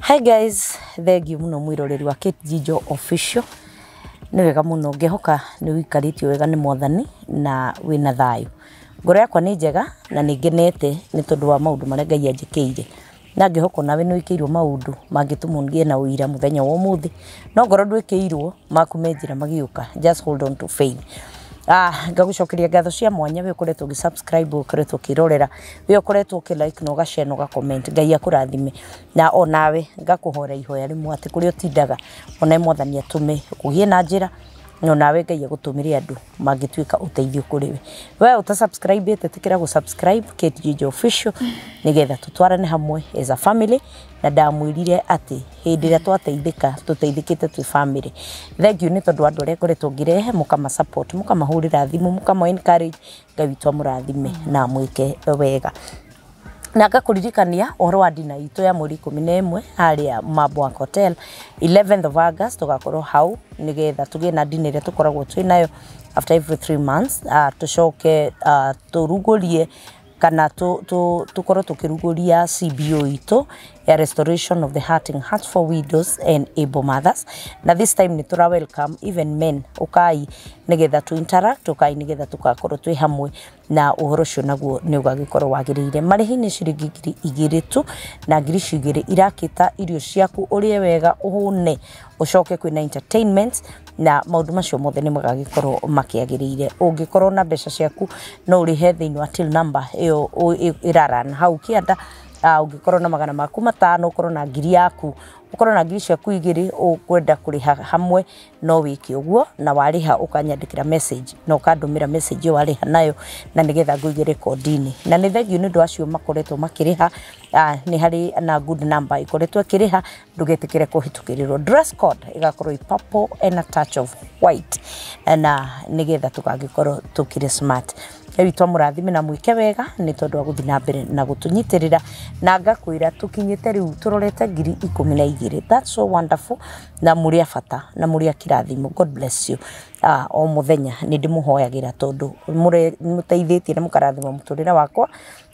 Hi guys, thank you muno mwiroreri wa Kate Jijo Official. Nĩ wega mũno, ngĩhoka nĩ ũikarĩtio wega nĩ Mwathani na wĩna thayũ. Ngoro yakwa nĩ njega na nĩ ngenete nĩ tondũ wa maũndũ marĩa Ngai anjĩkĩire. Na ngĩhoka onawe nĩ wĩkĩirwo maũndũ mangĩtũma ũgĩe na ũira mũthenya wa ũmũthĩ. No ngorwo ndwĩkĩirwo, maku me njĩra magĩũka. Just hold on to faith. Ngagũcokeria ngatho cia mwanya we ũkoretwo ũgĩ subscribe, ũkoretwo ũkĩrorera, we ũkoretwo ũkĩ like na ũga share na ũga comment. Ngai akũrathime. Na onawe ngakũhoera ihoya rĩmwe atĩ kũrĩa ũtindaga onawe Mwathani atũme ũgĩe na njĩra, na onawe Ngai agũtũmĩre andũ mangĩtuĩka ũteithio kũrĩ we. We ũta subscribe ĩte, ĩtĩkĩra gũ subscribe Kate Jijo Official nĩgetha tũtwarane hamwe as a family. Na ndamwĩrire atĩ hĩndĩ ĩrĩa twateithĩka, tũteithĩkĩte twĩ family. Thank you nĩ tondũ wa andũ arĩa ngoretwo ngĩrehe, mũkama support, mũkamahũrĩra thimũ, mũkama encourage. Ngai witũ amũrathime na amwĩke wega. Na ngakũririkania ũhoro wa dinner itũ ya mweri 11 harĩa Mabwak Hotel, 11th of August tũgakorwo hau nĩgetha tũgĩe na dinner ĩrĩa tũkoragwo twĩ nayo after every 3 months. Tũcoke tũrugũrie kana tũkorwo tũkĩrugũria CBO itũ ya Restoration of the Hurting Hearts for Widows and Able Mothers. Na this time nĩ tũra welcome even men, ũkai nĩgetha tũ interact, ũkai nĩgetha tũgakorwo twĩ hamwe, na ũhoro ũcio naguo nĩ ũgagĩkorwo wagĩrĩire. Marĩhi nĩ ciringi 2000 tu, na 2000 irakĩta irio ciaku ũrĩe wega ũhũne, ũcoke kwĩna entertainment na maũndũ macio mothe nĩ magagĩkorwo makĩagĩrĩire. Ũngĩkorwo na mbeca ciaku no ũrĩhe thĩinĩ wa till number ĩyo ĩraran hau kĩanda. Ũngĩkorwo na 500, ũkorwo na 1000 yaku, ũkorwo na 2000 ũkwenda kũrĩha hamwe, no wĩke ũguo. Na warĩha ũkanyandĩkĩra message na ũkandũmĩra message ĩyo warĩha nayo, na nĩgetha ngũige rekondi-inĩ. Na nĩ thengiũ nĩ ũndũ acio makoretwo makĩrĩha. Nĩ harĩ na good number ikoretwo ĩkĩrĩha, ndũgetĩkĩre kũhĩtũkĩrĩrwo. Dress code ĩgakorwo ĩ purple and a touch of white, na nĩgetha tũgagĩkorwo tũkĩrĩ smart. Ngai witũ amũrathime na mwĩke wega nĩ tondũ wa gũthiĩ na mbere na gũtũnyitĩrĩra. Na ngakwĩra tũkinyĩte rĩu tũrorete 12,000. That's so wonderful. Na mũrĩ a bata na mũrĩ a kĩrathimo. God bless you. O mũthenya nĩ ndĩmũhoyagĩra tondũ mũteithĩtie na mũkarathima mũtũrĩre wakwa,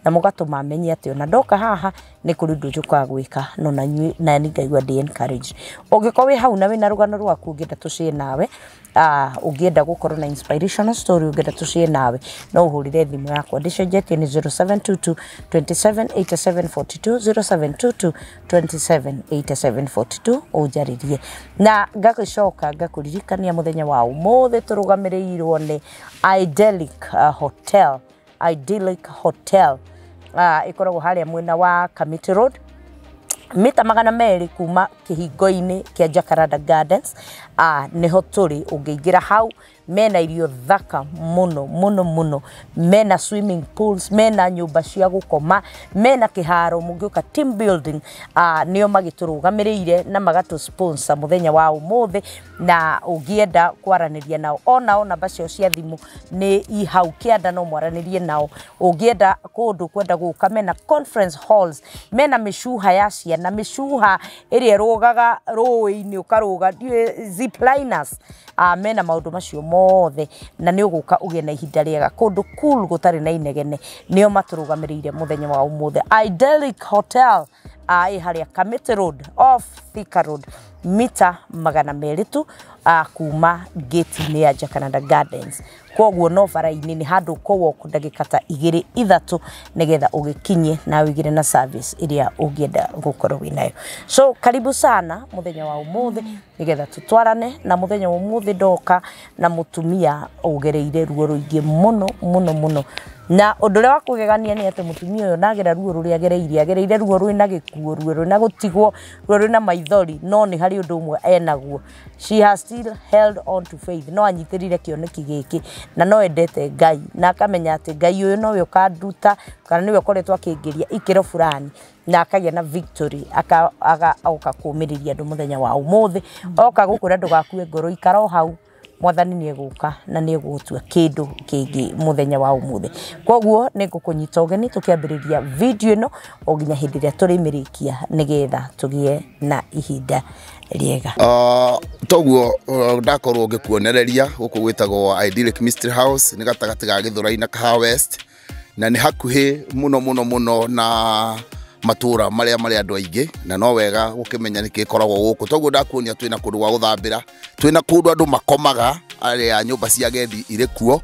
na mũgatũma menye atĩ ona ndoka haha nĩ kũrĩ ũndũ njũkaga gwĩka, no na inyuĩ na niĩ ngaigua ndĩ encouraged. Ũngĩkorwo wĩ hau na wĩna rũgano rwaku ũngĩenda tũshare nawe, ũngĩenda gũkorwo na inspirational story ũngĩenda tũshare nawe, no ũhũrĩre thimũ yakwa ndĩcenjetie nĩ 0722 27 87 42, 0722 27 87 42, ũnjarĩrie. Na ngagĩcoka ngakũririkania mũthenya wa ũmũthĩ tũrũgamĩrĩirwo nĩ Idyllic Hotel. Idyllic Hotel ĩkoragwo harĩa mwena wa Kamiti Road, mita 200 kuma kĩhingo-inĩ kĩa Jacaranda Gardens. Nĩho tũrĩ. Ũngĩingĩra hau mena irio thaka mũno mũno mũno, mena swimming pools, mena nyũmba cia gũkoma, mena kĩharo mũngĩũka team building. Nĩo magĩtũrũgamĩrĩire na magatũ sponsor mũthenya wa ũmũthĩ. Na ũngĩenda kwaranĩria nao, onao namba ciao cia thimũ nĩ i hau kĩanda, no mwaranĩrie nao. Ũngĩenda kũndũ kwenda gũka, mena conference halls, mena mĩcuha ya ciana, mĩcuha ĩrĩa ĩrũgaga rũĩ-inĩ ũkarũga, ndiũĩ zipliners. Mena maũndũ macio mothe, na nĩ ũgũka ũgĩe na ihinda rĩega kũndũ cool gũtarĩ na inegene. Nĩo matũrũgamĩrĩire mũthenya wa ũmũthĩ. Idyllic Hotel ĩ harĩa Kamiti Road off Thika Road, mita 200 tu kuma gate-inĩ ya Jacaranda Gardens. Koguo no bara-inĩ, nĩ handũ ũkũwalk ndagĩka ta 2 3 nĩgetha ũgĩkinye na ũigire na service ĩrĩa ũngĩenda gũkorwo wĩnayo. So karibu sana mũthenya wa ũmũthĩ nĩgetha tũtwarane. Na mũthenya wa ũmũthĩ ndoka na mũtumia ũgereire ruo rũingĩ mũno mũno mũno. Na ũndũ ũrĩa wa kũgegania nĩ atĩ mũtumia ũyũ nagera ruo rũrĩa agereire, agereire ruo rwĩna gĩkuũ, ruo rwĩna gũtigwo, ruo rwĩna maithori, no nĩ harĩ ũndũ ũmwe enaguo. She has still held on to faith. No anyitĩrĩire kĩoneki gĩkĩ na no endete Ngai, na akamenya atĩ Ngai ũyũ nowe ũkanduta kana nĩwe ũkoretwo akĩngĩria ikĩro fulani, na akagĩa na victory, oka kũmĩrĩria andũ mũthenya wa ũmũthĩ. Oka gũkwĩra ndũgakue ngoro, ikara o hau, Mwathani nĩ egũka na nĩ egũgũtua kĩndũ kĩngĩ mũthenya wa ũmũthĩ. Koguo nĩ ngũkũnyita ũgeni tũkĩambĩrĩria video ĩno o nginya hĩndĩ ĩrĩa tũrĩmĩrĩkia nĩgetha tũgĩe na ihinda rĩega. Toguo ndakorwo ngĩkuonereria gũkũ gwĩtagwo Idyllic Mystery House, nĩ gatagatĩ ga Gĩthũrai na Kahawa West, na nĩ hakuhĩ mũno mũno mũno na matũra marĩa marĩ andũ aingĩ na no wega gũkĩmenya nĩkĩ ĩkoragwo gũkũ. Toguo ndakuonia twĩna kũndũ gwa gũthambĩra, twĩna kũndũ andũ makomaga arĩa nyũmba cia agendi irĩ kuo.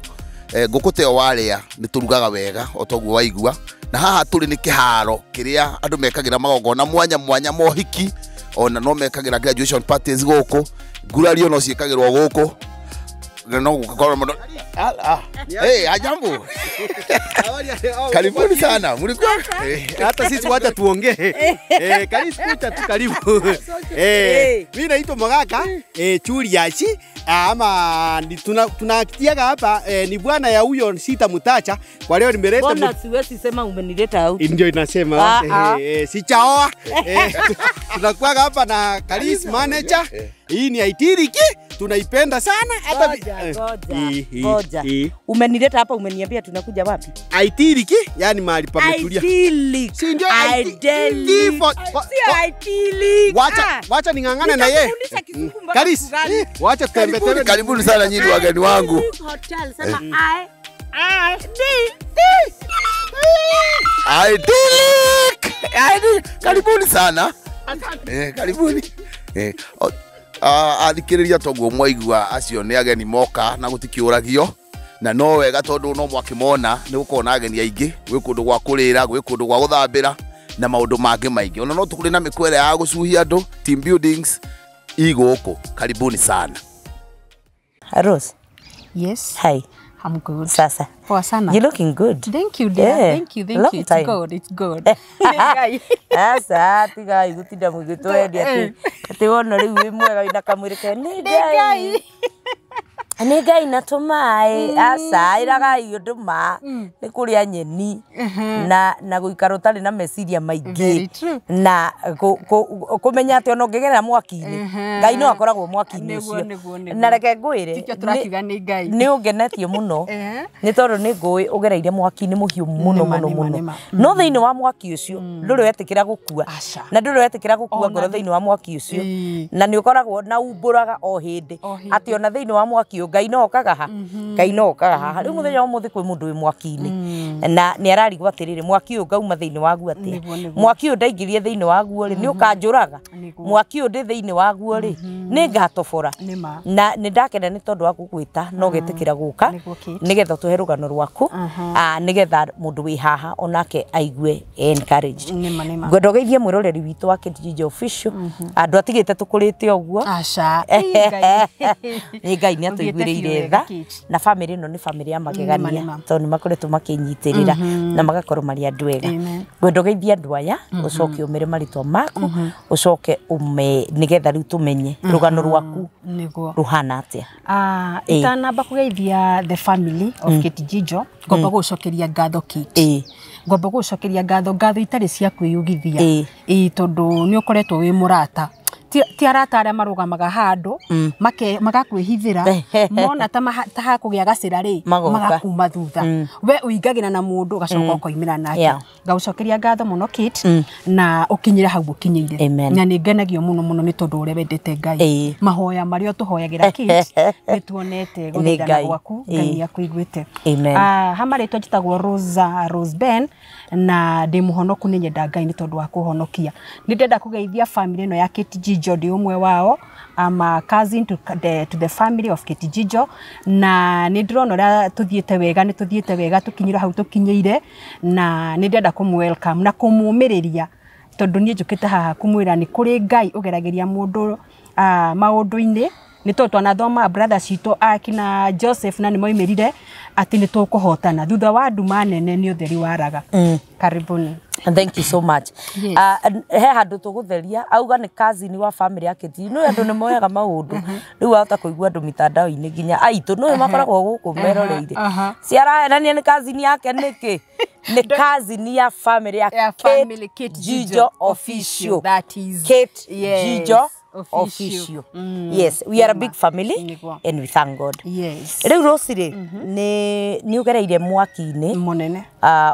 Ngũkũ ta ĩyo warĩa nĩ tũrugaga wega o toguo waigua. Na haha tũrĩ nĩ kĩharo kĩrĩa andũ mekagĩra magongona mwanya mwanya mohiki, ona no mekagĩra graduation parties gũkũ, ngurario no ciĩkagĩrwo gũkũ. Na no gũkorwo mũno. Hey, ajambo. Karibuni sana. Mlikuwa hata sisi wacha tuongee. Karibu kucha tu karibu. Mimi naitwa Mogaka, Julius, ama tunakitiaga hapa ni bwana ya huyo sita mutacha. Kwa leo nimeleta. Mbona siwezi sema umenileta au? Ndio inasema sichaoa. Tunakuwa hapa na Karis manager. Hii ni Idyllic, tunaipenda sana hata ngoja. Umenileta hapa umeniambia tunakuja wapi? Idyllic, yani mahali pametulia. Idyllic. Si ndio Idyllic. Si Idyllic. Wacha ningangane na yeye. Karis, wacha tutembe tembe. Karibuni sana nyinyi wageni wangu. Hotel sema I D D. Idyllic. Karibuni sana. Asante. Karibuni. Athikĩrĩria toguo mwaigua acio nĩ ageni moka na gũtikĩũragio na no wega tondũ no mwakĩmona nĩ gũkorwo na ageni aingĩ, gwĩ kũndũ gwa kũrĩra, gwĩ kũndũ gwa gũthambĩra na maũndũ mangĩ maingĩ. Ona no tũkũrĩ na mĩkwere ya gũcuhia andũ, team buildings i gũkũ. Karibuni sana. Rose. Yes. Hi. I'm good. Sasa. Poa sana. You're looking good. Thank you, dear. Yeah. Thank you, thank you. It's good, it's good. Asa, tigai gutinda mugitwendia ati ati wona riu wi mwega wina kamwiri ke ni Ngai. Ni Ngai na tumaĩ. Aca, iragai undu ma ni kuria nyeni na guikara utari na meciria maingi na kumenya ati ona ungigerera mwaki-inĩ Ngai no akoragwo mwaki-inĩ ucio. Na reke ngwire tikio turakiuga ni Ngai ni ungenetie muno ni tondu ni ngũĩ ugereire mwaki-inĩ mũhiũ mũno mũno mũno. No thĩinĩ wa mwaki ũcio ndũrĩ wetĩkĩra gũkua na ndũrĩ wetĩkĩra gũkua ngoro thĩinĩ wa mwaki ũcio na nĩ ũkoragwo na umbũraga o hĩndĩ atĩ ona thĩinĩ wa mwaki ũyũ Ngai no okaga ha, Ngai no okaga ha. Rĩu mũthenya wa ũmũthĩ kwĩ mũndũ wĩ mwaki-inĩ na nĩ ararigwo atĩrĩrĩ, mwaki ũyũ ngauma thĩinĩ waguo atĩa? Mwaki ũyũ ndaingĩrie thĩinĩ waguo rĩ, nĩ ũkanjũraga? Mwaki ũyũ ndĩ thĩinĩ waguo rĩ, nĩ ngatobora? Na nĩ ndakena nĩ tondũ wa gũgwĩta no getĩkĩra gũka nĩgetha ũtũhe rũgano rwaku, nĩgetha mũndũ wĩ haha onake aigue encouraged. Ngwenda ũgeithie mwĩroreri witũ wa Kate Jijo Official, andũ atigĩte tũkũrĩte ũguo. Aca. Nĩ Ngai nĩ atũiguĩrĩire tha na family ĩno nĩ family ya magegania tondũ nĩ makoretwo makĩnyitĩrĩra na magakorwo marĩ andũ ega. Ngwenda ũgeithie andũ aya, ũcoke ũmere marĩtwa maku, ũcoke ũme nĩgetha rĩu tũmenye rũgano rwaku rũhana atĩa. Itanamba kũgeithia the family of Kate Jijo, ngomba gũcokeria ngatho Kate. Ngomba gũcokeria ngatho itarĩ cia kwĩyugithia tondũ nĩ ũkoretwo wĩ mũrata. Ti arata arĩa marũgamaga handũ magakwĩhithĩra mona ta hakũgĩa gacĩra rĩ magakuma thutha. We ũingagĩra na mũndũ ũgacoka ũkoimĩra nake. Ngagũcokeria ngatho mũno Kate na ũkinyĩre hau ũkinyĩire. Na nĩ ngenagio mũno mũno nĩ tondũ ũrĩa wendete Ngai. Mahoya marĩa ũtũhoyagĩra Kate nĩ tuonete gũthaithana gwaku, Ngai nĩ akũiguĩte. Ha marĩtwa njĩtagwo Rosa Rose Ben na ndĩ mũhonoku, nĩ nyenda Ngai nĩ tondũ wa kũhonokia. Nĩ ndĩrenda kũgeithia family ĩno ya Kate Jijo, ndi ũmwe wao. I'm a cousin to the family of Kate Jijo na nĩ ndĩrona ũrĩa tũthiĩte wega, nĩ tũthiĩte wega tũkinyire hau tũkinyĩire na nĩ ndĩrenda kũmũ welcome na kũmũmĩrĩria tondũ niĩ njũkĩte haha kũmwĩra nĩ kũrĩ Ngai ũgeragĩria mũndũ maũndũ-inĩ. Nĩ tondũ twanathoma brothers citũ akina Joseph na nĩ moimĩrire atĩ nĩ tũkũhotana thutha wa nduma nene nĩ ũtheri waraga. Karibuni. And thank you so much. Yes. He handũ tũgũtheria auga nĩ cousin wa family yake ti no andũ nĩ moyaga maũndũ rĩu wahota kũigua andũ mitandao-inĩ nginya aitũ no makoragwo gũkũ meroreire ciarahenania nĩ cousin yake nĩkĩ? Nĩ cousin ya family ya Kate Jijo Official. That is Kate Jijo Official. Yes, we are a big family and we thank God. Yes. Rĩu Rose rĩ, nĩ ũgereire mwaki-inĩ mũnene.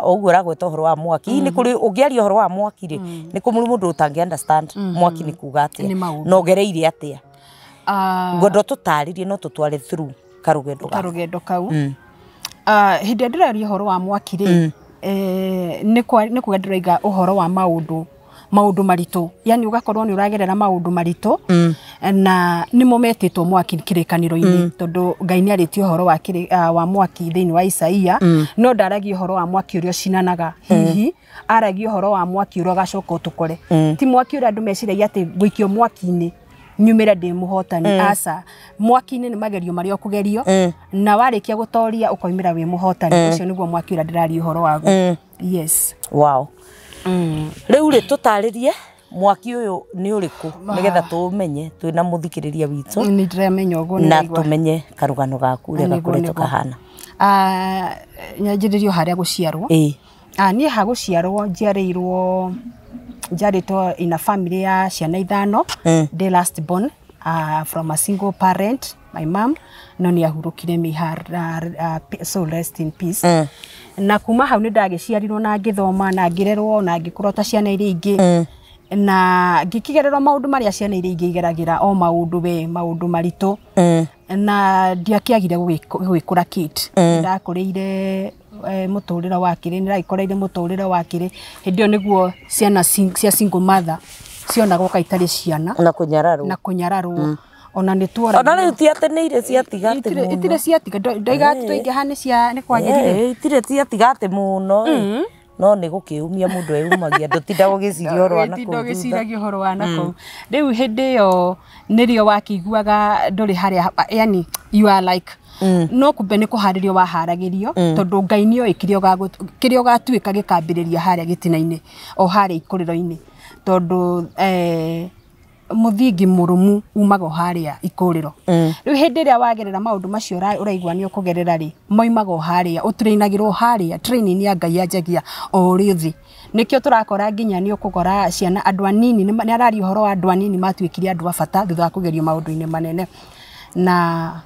Ũguo ũragweta ũhoro wa mwaki. Nĩ kũrĩ ũngĩaria ũhoro wa mwaki rĩ, nĩ kũrĩ mũndũ ũtangĩ understand mwaki nĩ kuga atĩa. Na ũgereire atĩa? Ngwenda ũtũtarĩrie no tũtware through karũgendo kau. Hĩndĩ ĩrĩa ndĩraria ũhoro wa mwaki rĩ, Nĩ kuga ndĩroiga ũhoro wa maũndũ maritũ, yani ũgakorwo nĩ ũragerera maũndũ maritũ na nĩmo metĩtwo mwaki kĩrĩkanĩro-inĩ, tondũ Ngai nĩ arĩtie ũhoro wa mwaki thĩinĩ wa Isaia, no ndaragia ũhoro wa mwaki ũrĩa ũcinanaga, hihi aragia ũhoro wa mwaki ũrĩa ũgacoka ũtũkore. Ti mwaki ũrĩa andũ meciragia atĩ ngũikio mwaki-inĩ nyumĩre ndĩ mũhotani, aca. Mwaki-inĩ nĩ magerio marĩa ũkũgerio, na warĩkia gũtoria ũkoimĩra wĩ mũhotani. Ũcio nĩguo mwaki ũrĩa ndĩraria ũhoro waguo. Yes. Wow. Rĩu rĩ, tũtarĩrie mwaki ũyũ nĩ ũrĩkũ, nĩgetha tũũmenye twĩna mũthikĩrĩria witũ. Nĩ ndĩramenya ũguo. Na tũmenye karũgano gaku ũrĩa gakoretwo kahana. Nyanjĩrĩrio harĩa gũciarwo. Niĩ ha gũciarwo njiarĩirwo, njiarĩtwo in a family ya ciana 5, the last born, from a single parent, my mom, no nĩ ahurũkire, may her soul rest in peace. Na kuma hau nĩ ndagĩciarirwo na ngĩthoma na ngĩrerwo na ngĩkũra ta ciana iria ingĩ, na ngĩkĩgererwo maũndũ marĩa ciana iria ingĩ igeragĩra, o maũndũ we maũndũ maritũ, na ndiakĩagire gũgĩkũra Kate. Ndakũrĩire mũtũrĩre wa kĩrĩ, nĩndagĩkoreire mũtũrĩre wa kĩrĩ hĩndĩ ĩyo nĩguo ciana cia single mother cionagwo ka itarĩ ciana, na kũnyararwo, na kũnyararwo. Ona nĩ tuora, ona rĩu ti atĩ nĩ irĩ ciatiga atĩ mũno, itirĩ ciatiga, ndoiga atĩ twaingĩha nĩ cia nĩ kwagĩrire, itirĩ ciatiga atĩ mũno, no nĩ gũkĩumia mũndũ eyumagia, ndũtinda ũgĩciria ũhoro wa nakũu thutha. Ũgĩciragia ũhoro wa nakũu. Rĩu hĩndĩ ĩyo nĩrĩo wakĩiguaga ndũrĩ harĩa, yani you are like no kumbe nĩ kũharĩrio waharagĩrio, tondũ Ngai nĩoĩ kĩrĩa ũgatuĩka gĩkambĩrĩria harĩa gĩtina-inĩ, o harĩa ikũrĩro-inĩ, tondũ mũthingi mũrũmu umaga o harĩa ikũrĩro. Rĩu hĩndĩ ĩrĩa wagerera maũndũ macio ũraigua nĩ ũkũgerera rĩ, moimaga o harĩa, ũtrainagĩrwo harĩa, training ya Ngai yanjagia o ũrĩ thĩ. Nĩkĩo tũrakora nginya nĩ ũkũgora ciana andũ anini, nĩ araria ũhoro wa andũ anini matuĩkire andũ a bata thutha wa kũgerio maũndũ-inĩ manene. Na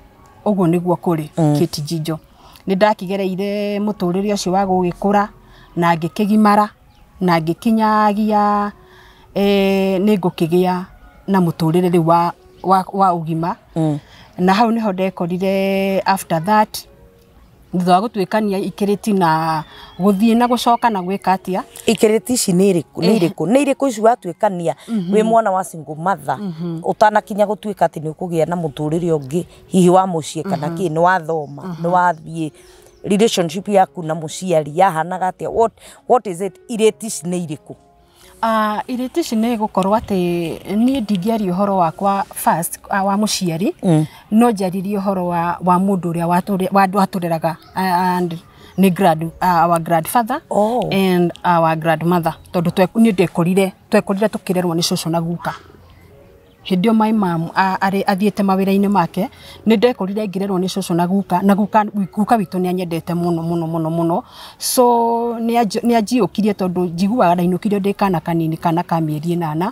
ũguo nĩguo kũrĩ Kate Njijo. Nĩ ndakĩgereire mũtũrĩre ũcio wa gũgĩkũra na ngĩkĩgimara na ngĩkinyagia nĩ ngũkĩgĩa na mũtũrĩre rĩu wa ũgima. Na hau nĩho ndekorire after that, thutha wa gũtuĩkania ikĩrĩti na gũthiĩ na gũcoka na gwĩka atĩa. Ikĩrĩti ici nĩ irĩkũ? Nĩ irĩkũ? Nĩ irĩkũ ici watuĩkania wĩ mwana wa single mother, ũtanakinya gũtuĩka atĩ nĩ ũkũgĩa na mũtũrĩre ũngĩ hihi wa mũciĩ kana kĩ, nĩ wathoma, nĩ wathiĩ, relationship yaku na mũciari yahanaga atĩa? What is it? Irĩti ici nĩ irĩkũ? Irĩti ici nĩ gũkorwo atĩ niĩ ndingĩaria ũhoro wakwa first, wa mũciari, no njaririe ũhoro wa mũndũ ũrĩa watũreraga, and nĩ our grandfather and our grandmother, tondũ niĩ twekorire tũkĩrerwo nĩ cũcũ na guka. Hĩndĩ ĩyo my mom arĩ athiĩte mawĩra-inĩ make, nĩ ndekorire ngĩrerwo nĩ cũcũ na guka, na guka witũ nĩ anyendete mũno mũno mũno mũno. So nĩ anjiyũkirie, tondũ njiguaga ndainũkirio ndĩ kana kanini, kana ka mĩeri 8,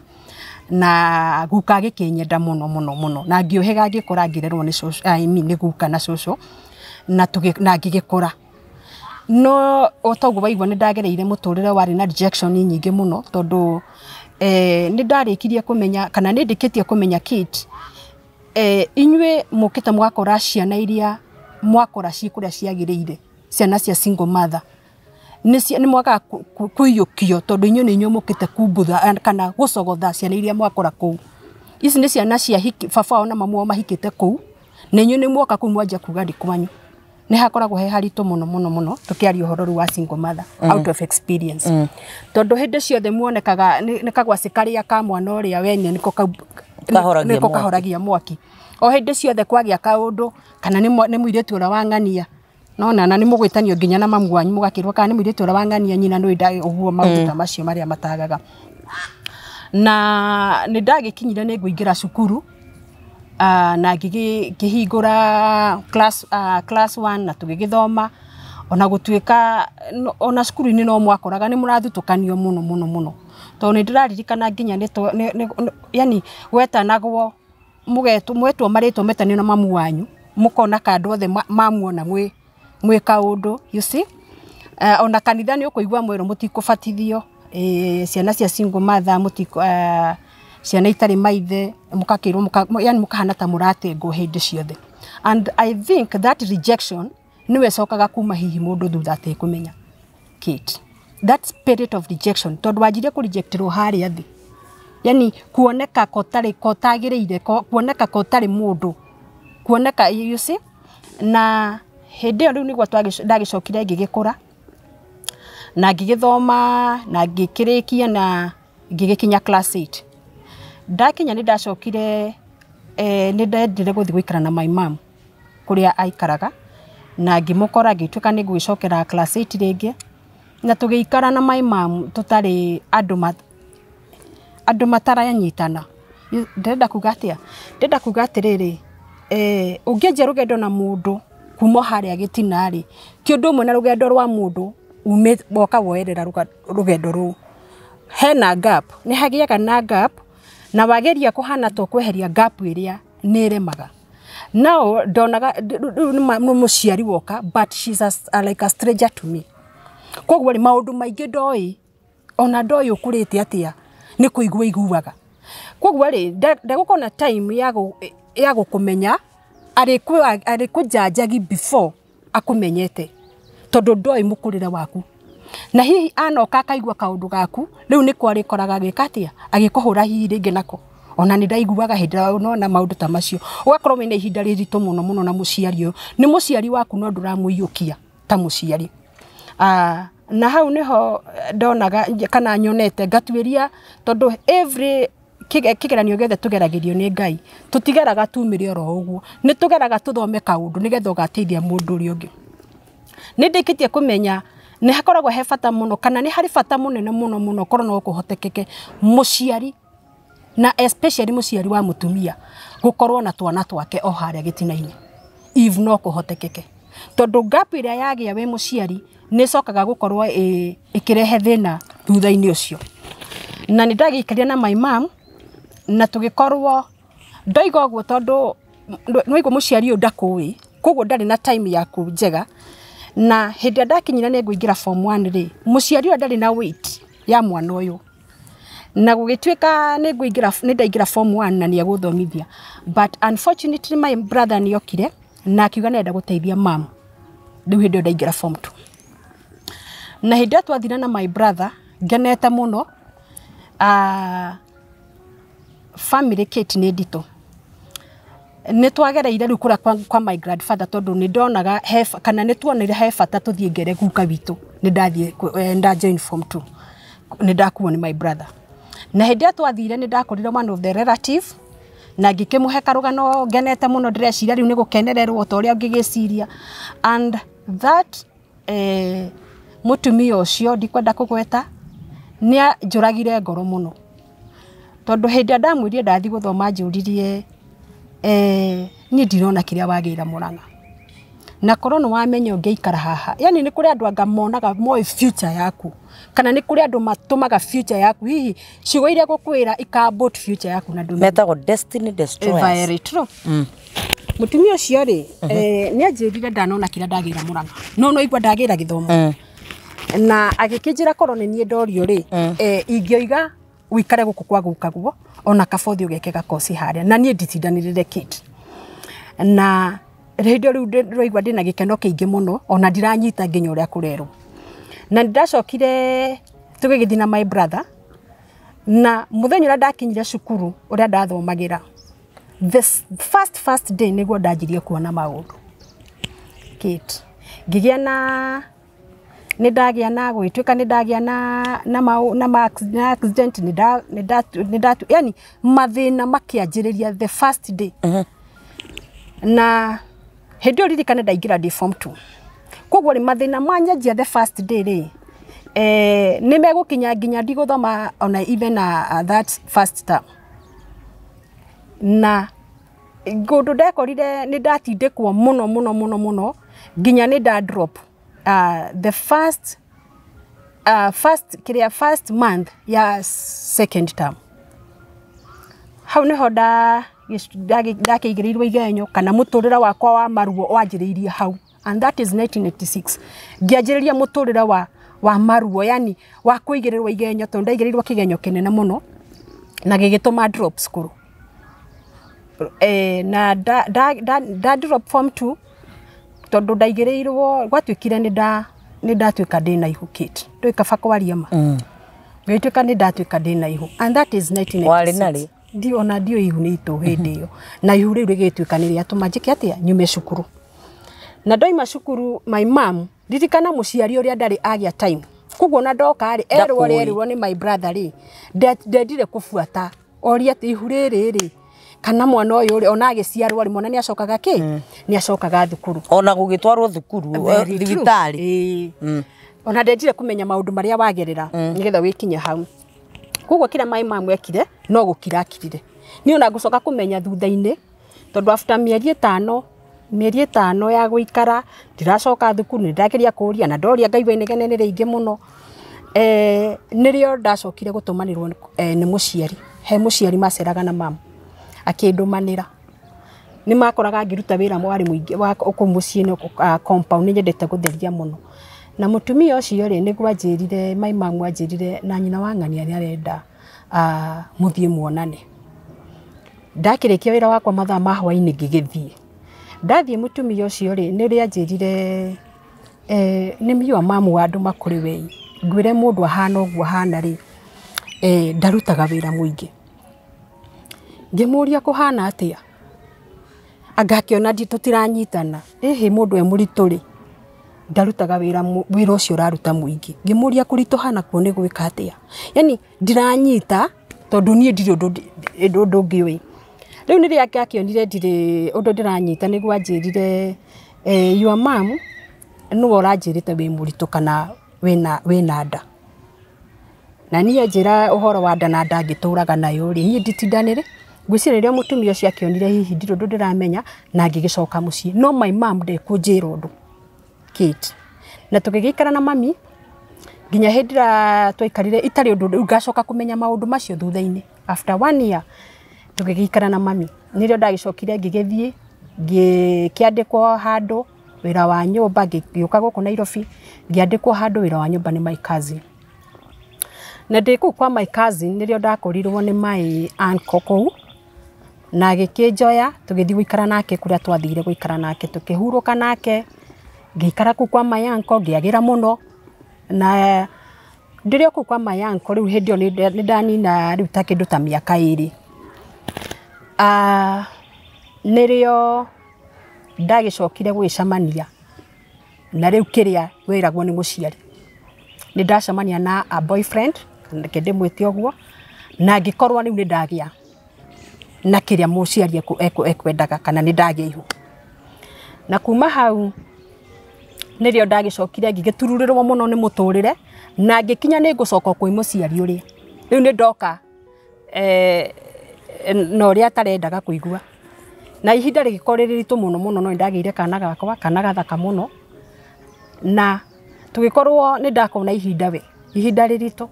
na guka agĩkĩnyenda mũno mũno mũno, na ngĩũhĩga ngĩkũra ngĩrerwo nĩ cũcũ, I mean nĩ guka na cũcũ, na ngĩgĩkũra. No o toguo waigua nĩ ndagereire mũtũrĩre warĩ na rejection nyingĩ mũno, tondũ nĩ ndarĩkirie kũmenya kana nĩ ndĩkĩtie kũmenya Kate, inyuĩ mũkĩte mũgakora ciana iria mwakora ciĩ kũrĩa ciagĩrĩire, ciana cia single mother, nĩ mwagaga kũiyũkio, tondũ inyuĩ nĩ inyuĩ mũkĩte kumbutha kana gũcogotha ciana iria mwakora kũu. Ici nĩ ciana cia baba wao na mamu wao mahikĩte kũu, na inyuĩ nĩ mwoka kũu mwanjia kuga ndĩ kwanyu. Nĩ hakoragwo he haritũ mũno mũno mũno tũkĩaria ũhoro rĩu wa single mother out of experience, tondũ hĩndĩ ciothe muonekaga nĩ kagwacĩ karĩa ka mwana ũrĩa wene nĩko kahoragia mwaki. O hĩndĩ ciothe kwagĩa kaũndũ, kana nĩ mũirĩtu ũrĩa wang'ania, nona na nĩ mũgwĩtanio nginya na mamu wanyu mũgakĩrwo kana nĩ mũirĩtu ũrĩa wang'ania nyina nĩ ũguo, maũndũ ta macio marĩa matagaga. Na nĩ ndagĩkinyire nĩ ngũingĩra cukuru, na ngĩhingũra class 1 na tũgĩgĩthoma, ona gũtuĩka ona cukuru-inĩ no mwakoraga nĩ mũrathutũkanio mũno mũno mũno, tondũ nĩ ndĩraririkana nginya yani gwetanagwo mwetwo marĩtwa metanio na mamu wanyu, mũkona ka andũ othe mamuona mwĩ kaũndũ, you see. Ona kanitha nĩ ũkũigua mwĩrwo mũtikũbatithio, ciana cia single mother, ciana itarĩ maithe, mũgakĩrwo, yani mũkahana ta mũratengwo hĩndĩ ciothe. And I think that rejection nĩwe ĩcokaga kuma hihi mũndũ thutha atekũmenya. Kate, that spirit of rejection, tondũ wanjirie kũ rejectĩrwo harĩa thĩ, yani kuoneka kotarĩ kotagĩrĩire, kuoneka kotarĩ mũndũ, kuoneka, you see. Na hĩndĩ ĩyo rĩu nĩguo ndagĩcokire ngĩgĩkũra na ngĩgĩthoma na ngĩkĩrĩkia na ngĩgĩkinya class 8. Ndakinya nĩ ndacokire, nĩ ndendire gũthiĩ gũikara na my mom kũrĩa aikaraga, na ngĩmũkora ngĩtuĩka nĩ ngũgĩcokera class 8 rĩngĩ, na tũgĩikara na my mom tũtarĩ andũ mataranyitana. Ndĩrenda kuga atĩa? Ndĩrenda kuga atĩrĩrĩ, ũngĩanjia rũgendo na mũndũ kuma harĩa gĩtina rĩ, ti ũndũ ũmwe na rũgendo rwa mũndũ ume woka woerera rũgendo rũu. Hena gap, nĩ hagĩaga na gap, na wageria kũhana ta ũkweheria gap ĩrĩa nĩ ĩremaga. Now ndonaga rĩu nĩ mũciari woka, but she's like a stranger to me. Koguo rĩ, maũndũ maingĩ ndoĩ, ona ndoĩ ũkũrĩte atĩa, nĩ kũigua iguaga. Koguo rĩ, ndegũkorwo na time ya gũkũmenya, arĩkũnjanjagi before akũmenyete, tondũ ndoĩ mũkũrĩre waku. Na hihi anoka akaigua kaũndũ gaku, rĩu nĩko arĩkoraga agĩka atĩa, agĩkũhũra hihi rĩngĩ nako. Ona nĩ ndaiguaga hĩndĩ ĩrĩa nona maũndũ ta macio. Ũgakorwo wĩna ihinda rĩritũ mũno mũno na mũciari ũyũ. Nĩ mũciari waku no ndũramũiyũkia ta mũciari. Na hau nĩho ndonaga kana nyonete ngatuĩria, tondũ every kĩgeranio gĩothe tũgeragĩrio nĩ Ngai, tũtigeraga tumĩre oro ũguo, nĩ tũgeraga tũthome kaũndũ nĩgetha ũgateithia mũndũ ũrĩa ũngĩ. Nĩ ndĩkĩtie kũmenya nĩ hakoragwo he bata mũno, kana nĩ harĩ bata mũnene mũno mũno korwo no kũhotekeke mũciari, na especially mũciari wa mũtumia, gũkorwo na twana twake o harĩa gĩtina-inĩ, if no kũhotekeke, tondũ gap ĩrĩa yagĩa wĩ mũciari nĩ ĩcokaga gũkorwo ĩkĩrehe thĩna thutha-inĩ ũcio. Na nĩ ndagĩikarire na my mom na tũgĩkorwo ndoiga ũguo, tondũ nĩwaigua mũciari ũyũ ndakũĩ, koguo ndarĩ na time yaku njega. Na hĩndĩ ĩrĩa ndakinyire nĩ ngũingĩra form 1 rĩ, mũciari ũyũ ndarĩ na weight ya mwana ũyũ, na gũgĩtuĩka nĩ ngũingĩra, nĩ ndaingĩra form 1 na nĩ egũthomithia. But unfortunately my brother nĩ okire na akiuga nĩ arenda gũteithia mam. Rĩu hĩndĩ ĩyo ndaingĩra form 2, na hĩndĩ ĩyo twathire na my brother ngenete mũno. Family Kate nĩ nditũ, nĩ twagereire rĩu kũrĩa kwa my grandfather, tondũ nĩ ndonaga he kana nĩ tuonire he bata tũthiĩ ngere guka witũ. Nĩ ndathiĩ nda join form 2, nĩ ndakuo nĩ my brother, na hĩndĩ ĩrĩa twathire nĩ ndakorire one of the relative na ngĩkĩmũhe karũgano ngenete mũno, ndĩreciria rĩu nĩ gũkenererwo ta ũrĩa ũngĩgĩciria. And that mũtumia ũcio ndikwenda kũgweta nĩ anjũragire ngoro mũno, tondũ hĩndĩ ĩrĩa ndamwĩrire ndathiĩ gũthoma, anjũririe, niĩ ndirona kĩrĩa wagĩra Mũrang'a, na korwo nĩ wamenya ũngĩikara haha. Yani nĩ kũrĩ andũ anga monaga moĩ future yaku, kana nĩ kũrĩ andũ matũmaga future yaku, hihi ciugo iria gũkwĩra ikabot future yaku na ndũmenye. Metagwo destiny destroyers. Very true. Mũtumia ũcio rĩ, nĩ anjĩrire ndanona kĩrĩa ndagĩra Mũrang'a, no no igua ndagĩra gĩthomo, na agĩkĩnjĩra korwo nĩ niĩ ndorio rĩ, ingĩoiga wĩikare gũkũ kwa gukaguo, ona kaba ũthiĩ ũgeke gakoci harĩa, na niĩ nditindanĩrĩre Kate. Na hĩndĩ ĩyo rĩu ndĩraigua ndĩna gĩkeno kĩingĩ mũno, ona ndiranyita nginya ũrĩa kũrerwo. Na nĩndacokire tũgĩgĩthiĩ na my brother, na mũthenya ũrĩa ndakinyire cukuru ũrĩa ndathomagĩra, the first day nĩguo ndanjirie kuona maũndũ Kate. Ngĩgĩa na nĩ ndagĩa na gwĩtuĩka nĩ ndagĩa na accident, nĩ nda yani mathĩna makĩanjĩrĩria the first day. Na hĩndĩ ĩyo ririkane ndaingĩra ndĩ form 2, koguo rĩ, mathĩna manyanjia the first day rĩ, nĩ megũkinya nginya ndigũthoma ona even that first term. Na ngũndũ ndekorire nĩ ndatindĩkwo mũno mũno mũno mũno nginya nĩ nda drop the first kĩrĩa first month ya second term. Hau nĩho ndakĩigĩrĩirwo igenyo, kana mũtũrĩre wakwa wa maruo wanjĩrĩirie hau, and that is 1986. Ngĩanjĩrĩria mũtũrĩre wa maruo, yani wa kũigĩrĩrwo igenyo, tondũ ndaigĩrĩirwo kĩgenyo kĩnene mũno na gĩgĩtũma drop cukuru. Na nda drop form 2 tondũ ndaigĩrĩirwo, gwatuĩkire nĩ nda Nĩ ndatuĩka ndĩna ihu, Kate. Ndũĩ kaba kwaria ma. Ngĩtuĩka nĩ ndatuĩka ndĩna ihu, and that is 1996. Warĩ narĩ? Ndi ona ndiũĩ ihu nĩ itũ hĩndĩ ĩyo. Na ihu rĩu rĩgĩtuĩka nĩ rĩatũma njĩke atĩa, nyume cukuru. Na ndoima cukuru, my mom, ririkana mũciari ũrĩa ndarĩ agĩa time, koguo ona ndoka rĩ, erwo Ndakũĩ. Rĩerirwo nĩ my brother rĩ, ndendire kũbuata oria atĩ ihu rĩrĩ rĩ kana mwana ũyũ rĩ, ona agĩciarwo rĩ, mwana nĩ acokaga kĩ, nĩ acokaga thukuru. Ona gũgĩtwarwo thukuru, Very true. thibitarĩ. Ĩĩ. Ona ndendire kũmenya maũndũ marĩa wagerera nĩgetha wĩkinye hau. Koguo kĩrĩa my mom ekire no gũkira akirire. Niĩ ona ngũcoka kũmenya thutha-inĩ, tondũ after mĩeri 5 ya gũikara ndiracoka thukuru, nĩ ndageria kũria na ndoria ngaigua inegene nĩ rĩingĩ mũno. Nĩrĩo ndacokire gũtũmanĩrwo nĩ mũciari, he mũciari maceraga na mamu akĩndũmanĩra. Nĩ makoraga ngĩruta wĩra warĩ mũingĩ wa kũu mũciĩ-inĩ, compound, nĩ nyendete gũtheria mũno. Na mũtumia ũcio rĩ, nĩguo anjĩrire, my mom anjĩrire na nyina wa ng'ania nĩ arenda mũthiĩ muonane. Ndakĩrĩkia wĩra wakwa mathaa ma hwaĩ-inĩ, ngĩgĩthiĩ. Ndathiĩ, mũtumia ũcio rĩ, nĩrĩo anjĩrire, nĩ miua mamu wa andũ makũrĩ wei, ngwĩre mũndũ ahana ũguo ahana rĩ, ndarutaga wĩra mũingĩ. Ngĩmũria kũhana atĩa, anga akĩona tũtiranyitana. Ĩhĩ, mũndũ e mũritũ rĩ, ndarutaga wĩra, wĩra ũcio ũraruta mũingĩ. Ngĩmũria kũritũha nakuo nĩ gwĩka atĩa, yani ndiranyita tondũ niĩ ndirĩ ũndũ ngĩũĩ. Rĩu nĩrĩa akĩonire ndirĩ ũndũ ndĩranyita, nĩguo anjĩrire, your mom nĩwe ũranjĩrĩte wĩ mũritũ kana wĩna nda. Na niĩ anjĩra ũhoro wa nda na nda ngĩtũraga nayo rĩ, niĩ nditindanĩre. Ngwĩciria rĩrĩa mũtumia ũcio akĩonire hihi ndirĩ ũndũ ndĩramenya, na ngĩgĩcoka mũciĩ, no my mom ndekũnjĩra ũndũ, Kate. Na tũgĩgĩikara na mami nginya hĩndĩ ĩrĩa twaikarire itarĩ ũndũ. Rĩu ngacoka kũmenya maũndũ macio thutha-inĩ, after one year tũgĩgĩikara na mami, nĩrĩo ndagĩcokire ngĩgĩthiĩ ngĩkĩandĩkwo handũ wĩra wa nyũmba. Ngĩũka gũkũ Nairobi, ngĩandĩkwo handũ wĩra wa nyũmba nĩ my cousin. Na ndĩ kũu kwa my cousin, nĩrĩo ndakorirwo nĩ my uncle kũu, na agĩkĩnjoya tũgĩthiĩ gũikara nake kũrĩa twathire gũikara nake, tũkĩhurũka nake. Ngĩikara kũu kwa my uncle, ngĩagĩra mũno. Na ndĩrĩ o kũu kwa my uncle, rĩu hĩndĩ ĩyo nĩ ndanina rĩu ta kĩndũ ta mĩaka 2. Nĩrĩo ndagĩcokire gũgĩcemania na rĩu kĩrĩa wĩragwo nĩ mũciari. Nĩ ndacemania na a boyfriend, reke ndĩmwĩte ũguo, na ngĩkorwo rĩu nĩ ndagĩa na kĩrĩa mũciari ekwendaga, kana nĩ ndagĩa ihu. Na kuma hau nĩrĩo ndagĩcokire ngĩgĩtururĩrwo mũno nĩ mũtũrĩre, na ngĩkinya nĩ ngũcoka kwĩ mũciari ũrĩa rĩu nĩ ndoka na ũrĩa atarendaga kũigua. Na ihinda rĩgĩkorwo rĩrĩ ritũ mũno mũno, no nĩndagĩire kana gakwa, kana gathaka mũno, na tũgĩkorwo nĩ ndakorwo na ihinda we ihinda rĩritũ.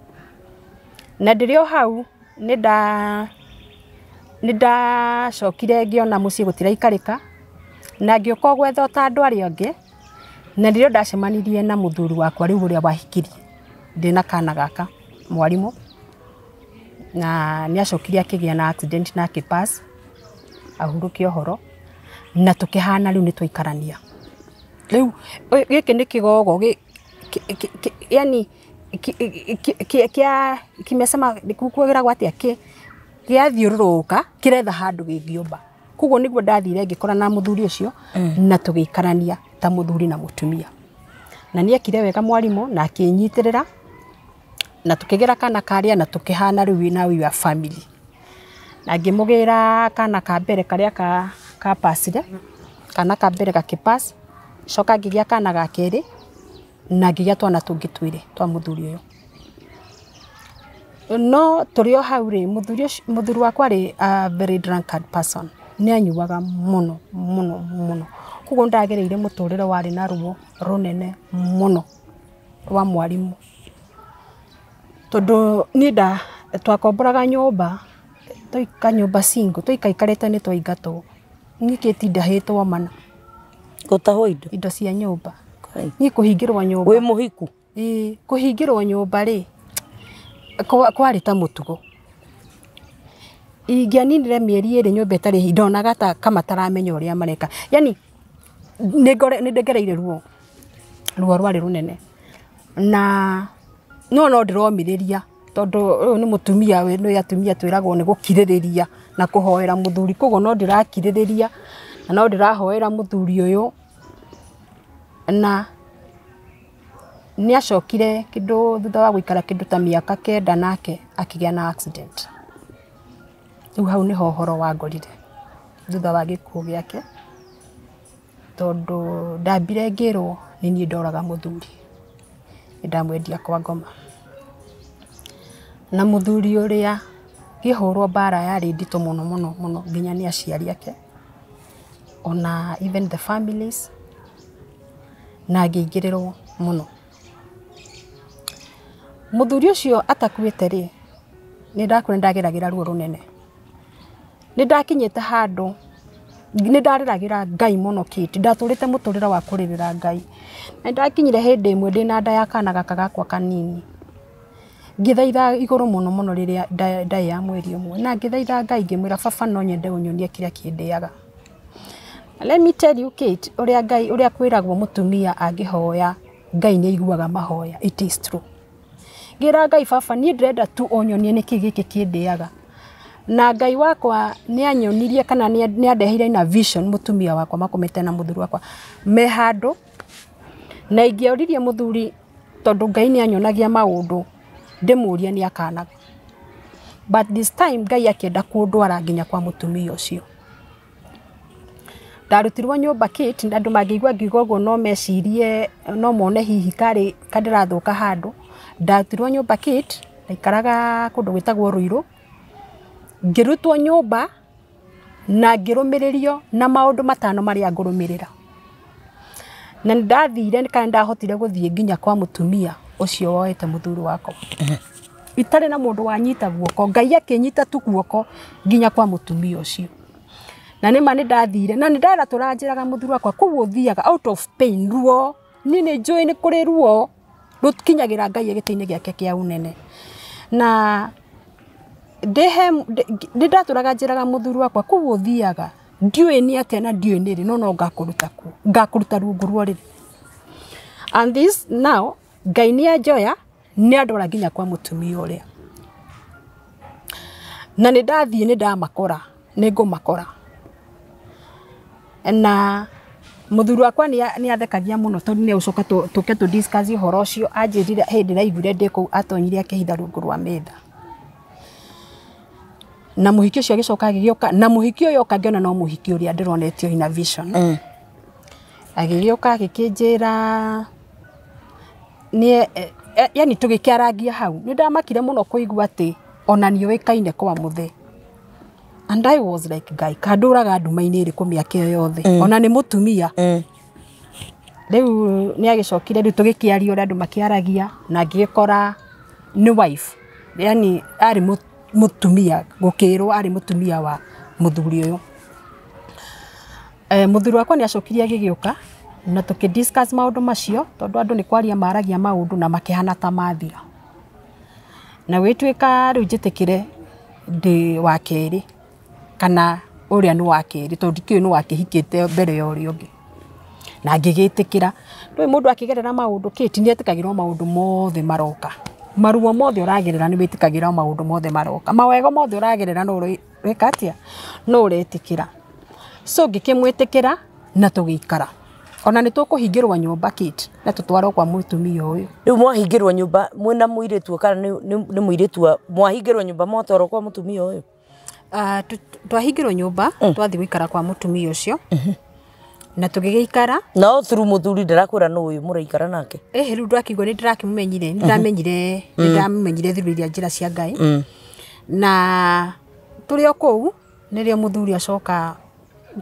Na ndĩrĩ o hau, nĩ ndacokire ngĩona mũciĩ gũtiraikarĩka, na ngĩũka gwetha ta andũ arĩa angĩ. Na rĩrĩa ndacemanirie na mũthuri wakwa rĩu ũrĩa wahikirie ndĩna kana gaka, mwarimũ, na nĩ acokire akĩgĩa na accident na akĩpass, ahurũke ũhoro, na tũkĩhana rĩu nĩ twaikarania. Rĩu gĩkĩ nĩ kĩgogo yani kĩa kimesema kwĩragwo atĩa, gĩathiũrũrũka kĩretha handũ gĩngĩũmba. Koguo nĩguo ndathire ngĩkora na mũthuri ũcio, na tũgĩikarania ta mũthuri na mũtumia. Na nĩ ekire wega mwarimũ na akĩnyitĩrĩra, na tũkĩgĩra kana karĩa, na tũkĩhana rĩu now we are family. Na ngĩmũgĩra kana ka mbere karĩa ka passire, kana ka mbere gakĩpass, coka ngĩgĩa kana ga kerĩ, na ngĩgĩa twana tũngĩ twĩrĩ twa mũthuri ũyũ. No tũrĩ o hau rĩ, mũthuri ũcio, mũthuri wakwa rĩ, a very drunkard person, nĩ anyuaga mũno mũno mũno. Koguo nĩndagereire mũtũrĩre warĩ na ruo rũnene mũno rwa mwarimũ, tondũ niĩ twakomboraga nyũmba, twaika nyũmba single, twaikaikarĩte nĩ twaingatwo. Niĩ kĩti ndahĩtwo mana. Gũtahwo indo? Indo cia nyũmba. Niĩ kũhingĩrwo nyũmba. Wĩ mũhiku? Ĩĩ, kũhingĩrwo nyũmba rĩ, kwarĩ ta mũtugo. Ingĩaninire mĩeri 2 nyũmba ĩtarĩ, ndonaga ta kamataramenya ũrĩa mareka. Yani nĩ ngereire ruo, ruo rwarĩ rũnene. Na no no ndĩromĩrĩria tondũ ũyũ nĩ mũtumia we nĩ atumia twĩragwo nĩ gũkirĩrĩria na kũhoera mũthuri, koguo no ndĩrakirĩrĩria na no ndĩrahoera mũthuri ũyũ. Na nĩ acokire kĩndũ thutha wa gũikara kĩndũ ta mĩaka 9 nake akĩgĩa na accident. Rĩu hau nĩho ũhoro wangorire thutha wa gĩkuũ gĩake, tondũ ndambire ngĩrwo nĩ niĩ ndoraga mũthuri, nĩ ndamwendia kwa ngoma. Na mũthuri ũrĩa ngĩhũrwo mbara yarĩ nditũ mũno mũno mũno nginya nĩ aciari ake ona even the families, na ngĩingĩrĩrwo mũno. Mũthuri ũcio atakuĩte rĩ, nĩ ndakwĩra ndageragĩra ruo rũnene. Nĩ ndakinyĩte handũ nĩ ndarĩragĩra Ngai mũno Kate, ndatũrĩte mũtũrĩre wa kũrĩrĩra Ngai. Na ndakinyire hĩndĩ ĩmwe ndĩna nda ya kana gaka gakwa kanini, ngĩthaitha igũrũ mũno mũno rĩrĩa ndarĩ ya mweri ũmwe, na ngĩthaitha Ngai ngĩmwĩra baba no nyende ũnyonie kĩrĩa kĩndĩaga. Let me tell you Kate, ũrĩa Ngai ũrĩa kwĩragwo mũtumia angĩhoya Ngai nĩ aiguaga mahoya, it is true. Ngĩra Ngai baba niĩ ndĩrenda tu ũnyonie nĩkĩ gĩkĩ kĩndĩaga. Na Ngai wakwa nĩ anyonirie kana nĩ andeheire na vision mũtumia wakwa makomete na mũthuri wakwa me handũ, na ingĩoririe mũthuri tondũ Ngai nĩ anyonagia maũndũ ndĩmũrie nĩ akanaga. But this time Ngai akĩenda kũndwara nginya kwa mũtumia ũcio. Ndarutirwo nyũmba Kate, andũ mangĩigua ngiuga ũguo no mecirie no mone hihi karĩ kandĩrathũka handũ. Ndarutirwo nyũmba Kate, ndaikaraga kũndũ gwĩtagwo Ruiru. Ngĩrutwo nyũmba na ngĩrũmĩrĩrio na maũndũ 5 marĩa ngũrũmĩrĩra. Na nĩndathire kana ndahotire gũthiĩ nginya kwa mũtumia ũcio woete mũthuri wakwa. Itarĩ na mũndũ wanyita guoko, Ngai akĩnyita tu guoko nginya kwa mũtumia ũcio. Na nĩma nĩndathire na nĩndara tũranjĩraga mũthuri wakwa kũu ũthiaga out of pain ruo. Niĩ nĩ njũĩ nĩ kũrĩ ruo rũkinyagĩra Ngai gĩtĩ-inĩ gĩake kĩa ũnene. Na nĩndatũraga njĩraga mũthuri wakwa kũu ũthiaga ndiũĩ nĩ atĩa na ndiũĩ nĩ rĩ, no no ngakũruta kuo, ngakũruta rungu rwa rĩrĩ. And this now Ngai nĩ anjoya nĩ andwara nginya kwa mũtumia ũrĩa. Na nĩndathiĩ nĩndamakora, nĩngũmakora. Na mũthuri wakwa nĩ athekagia mũno tondũ nĩ egũcoka tũke tũ discuss ũhoro ũcio. Anjĩrire hĩndĩ ndĩraiguire ndĩ kũu atonyire akĩhitha rungu rwa metha. Na mũhiki ũcio agĩcoka agĩgĩũka, na mũhiki ũyũ oka ngĩona no mũhiki ũrĩa ndĩronetio ina vision. Agĩgĩũka agĩkĩnjĩra nĩ yani tũgĩkĩarangia hau. Nĩ ndamakire mũno kũigua atĩ ona nĩoĩkaine kwa mũthee. And I was like, Ngai, kandũraga nduma-inĩ ĩrĩkũ mĩaka ĩyo yothe? Ona nĩ mũtumia. Rĩu nĩ agĩcokire rĩu tũgĩkĩaria ũrĩa andũ makĩaragia, na ngĩgĩkora nĩ wife. Yani arĩ mũtumia, gũkĩrwo arĩ mũtumia wa mũthuri ũyũ. Mũthuri wakwa nĩ acokire agĩgĩũka na tũkĩ discuss maũndũ macio tondũ andũ nĩ kwaria maragia maũndũ na makĩhana ta mathira. Na gwĩtuĩka rĩu njĩtĩkĩre ndĩ wa kerĩ kana ũrĩa nĩ wa kerĩ tondũ ndikĩũĩ nĩ wakĩhikĩte mbere ya ũrĩa ũngĩ. Na ngĩgĩtĩkĩra. Ndũĩ mũndũ akĩgerera maũndũ Kate nĩ etĩkagĩrwo maũndũ mothe maroka. Maruo mothe ũragerera nĩ wĩtĩkagĩra maũndũ mothe maroka. Mawega mothe ũragerera no ũreka atĩa? No ũretĩkĩra. So ngĩkĩmwĩtĩkĩra na tũgĩikara. Ona nĩ tũkũhingĩrwo nyũmba Kate na tũtwarwo kwa mũtumia ũyũ. Rĩu mwahingĩrwo nyũmba mwĩna mũirĩtu kana nĩ mũirĩtu mwahingĩrwo nyũmba mwatwarwo kwa mũtumia ũyũ? Twahingĩrwo nyũmba twathiĩ gũikara kwa mũtumia ũcio. Na tũgĩgĩikara. No through mũthuri ndarakwĩra nũ ũyũ mũraikara nake? Rĩu ndakĩigua nĩ ndĩrakĩmũmenyire, nĩ ndamenyire through iria njĩra cia Ngai. Na tũrĩ o kũu nĩrĩo mũthuri acoka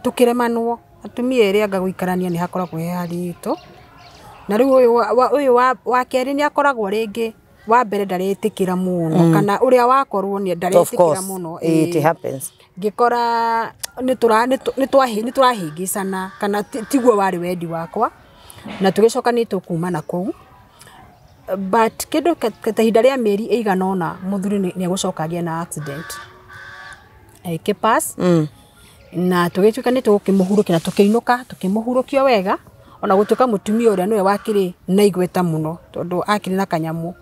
tũkĩremanwo atumia erĩ anga gũikarania nĩ hakoragwo he haritũ. Na rĩu ũyũ wa kerĩ nĩ akoragwo rĩngĩ wa mbere ndaretĩkĩra mũno kana ũrĩa wakorwo nĩ ndaretĩkĩra mũno. It happens. Ngĩkora nĩ tũrahĩngĩcana kana tiguo warĩ wendi wakwa, na tũgĩcoka nĩ tũkuma na kũu. But kĩndũ ta ihinda rĩa mĩeri ĩigana ũna mũthuri nĩ egũcoka agĩe na accident agĩkĩpass. Na tũgĩtuĩka nĩ tũgũkĩmũhurũkia na tũkĩinũka tũkĩmũhurũkia wega. Ona gũtuĩka mũtumia ũrĩa nĩwe wakĩrĩ na igweta mũno tondũ akĩrĩ na kanyamũ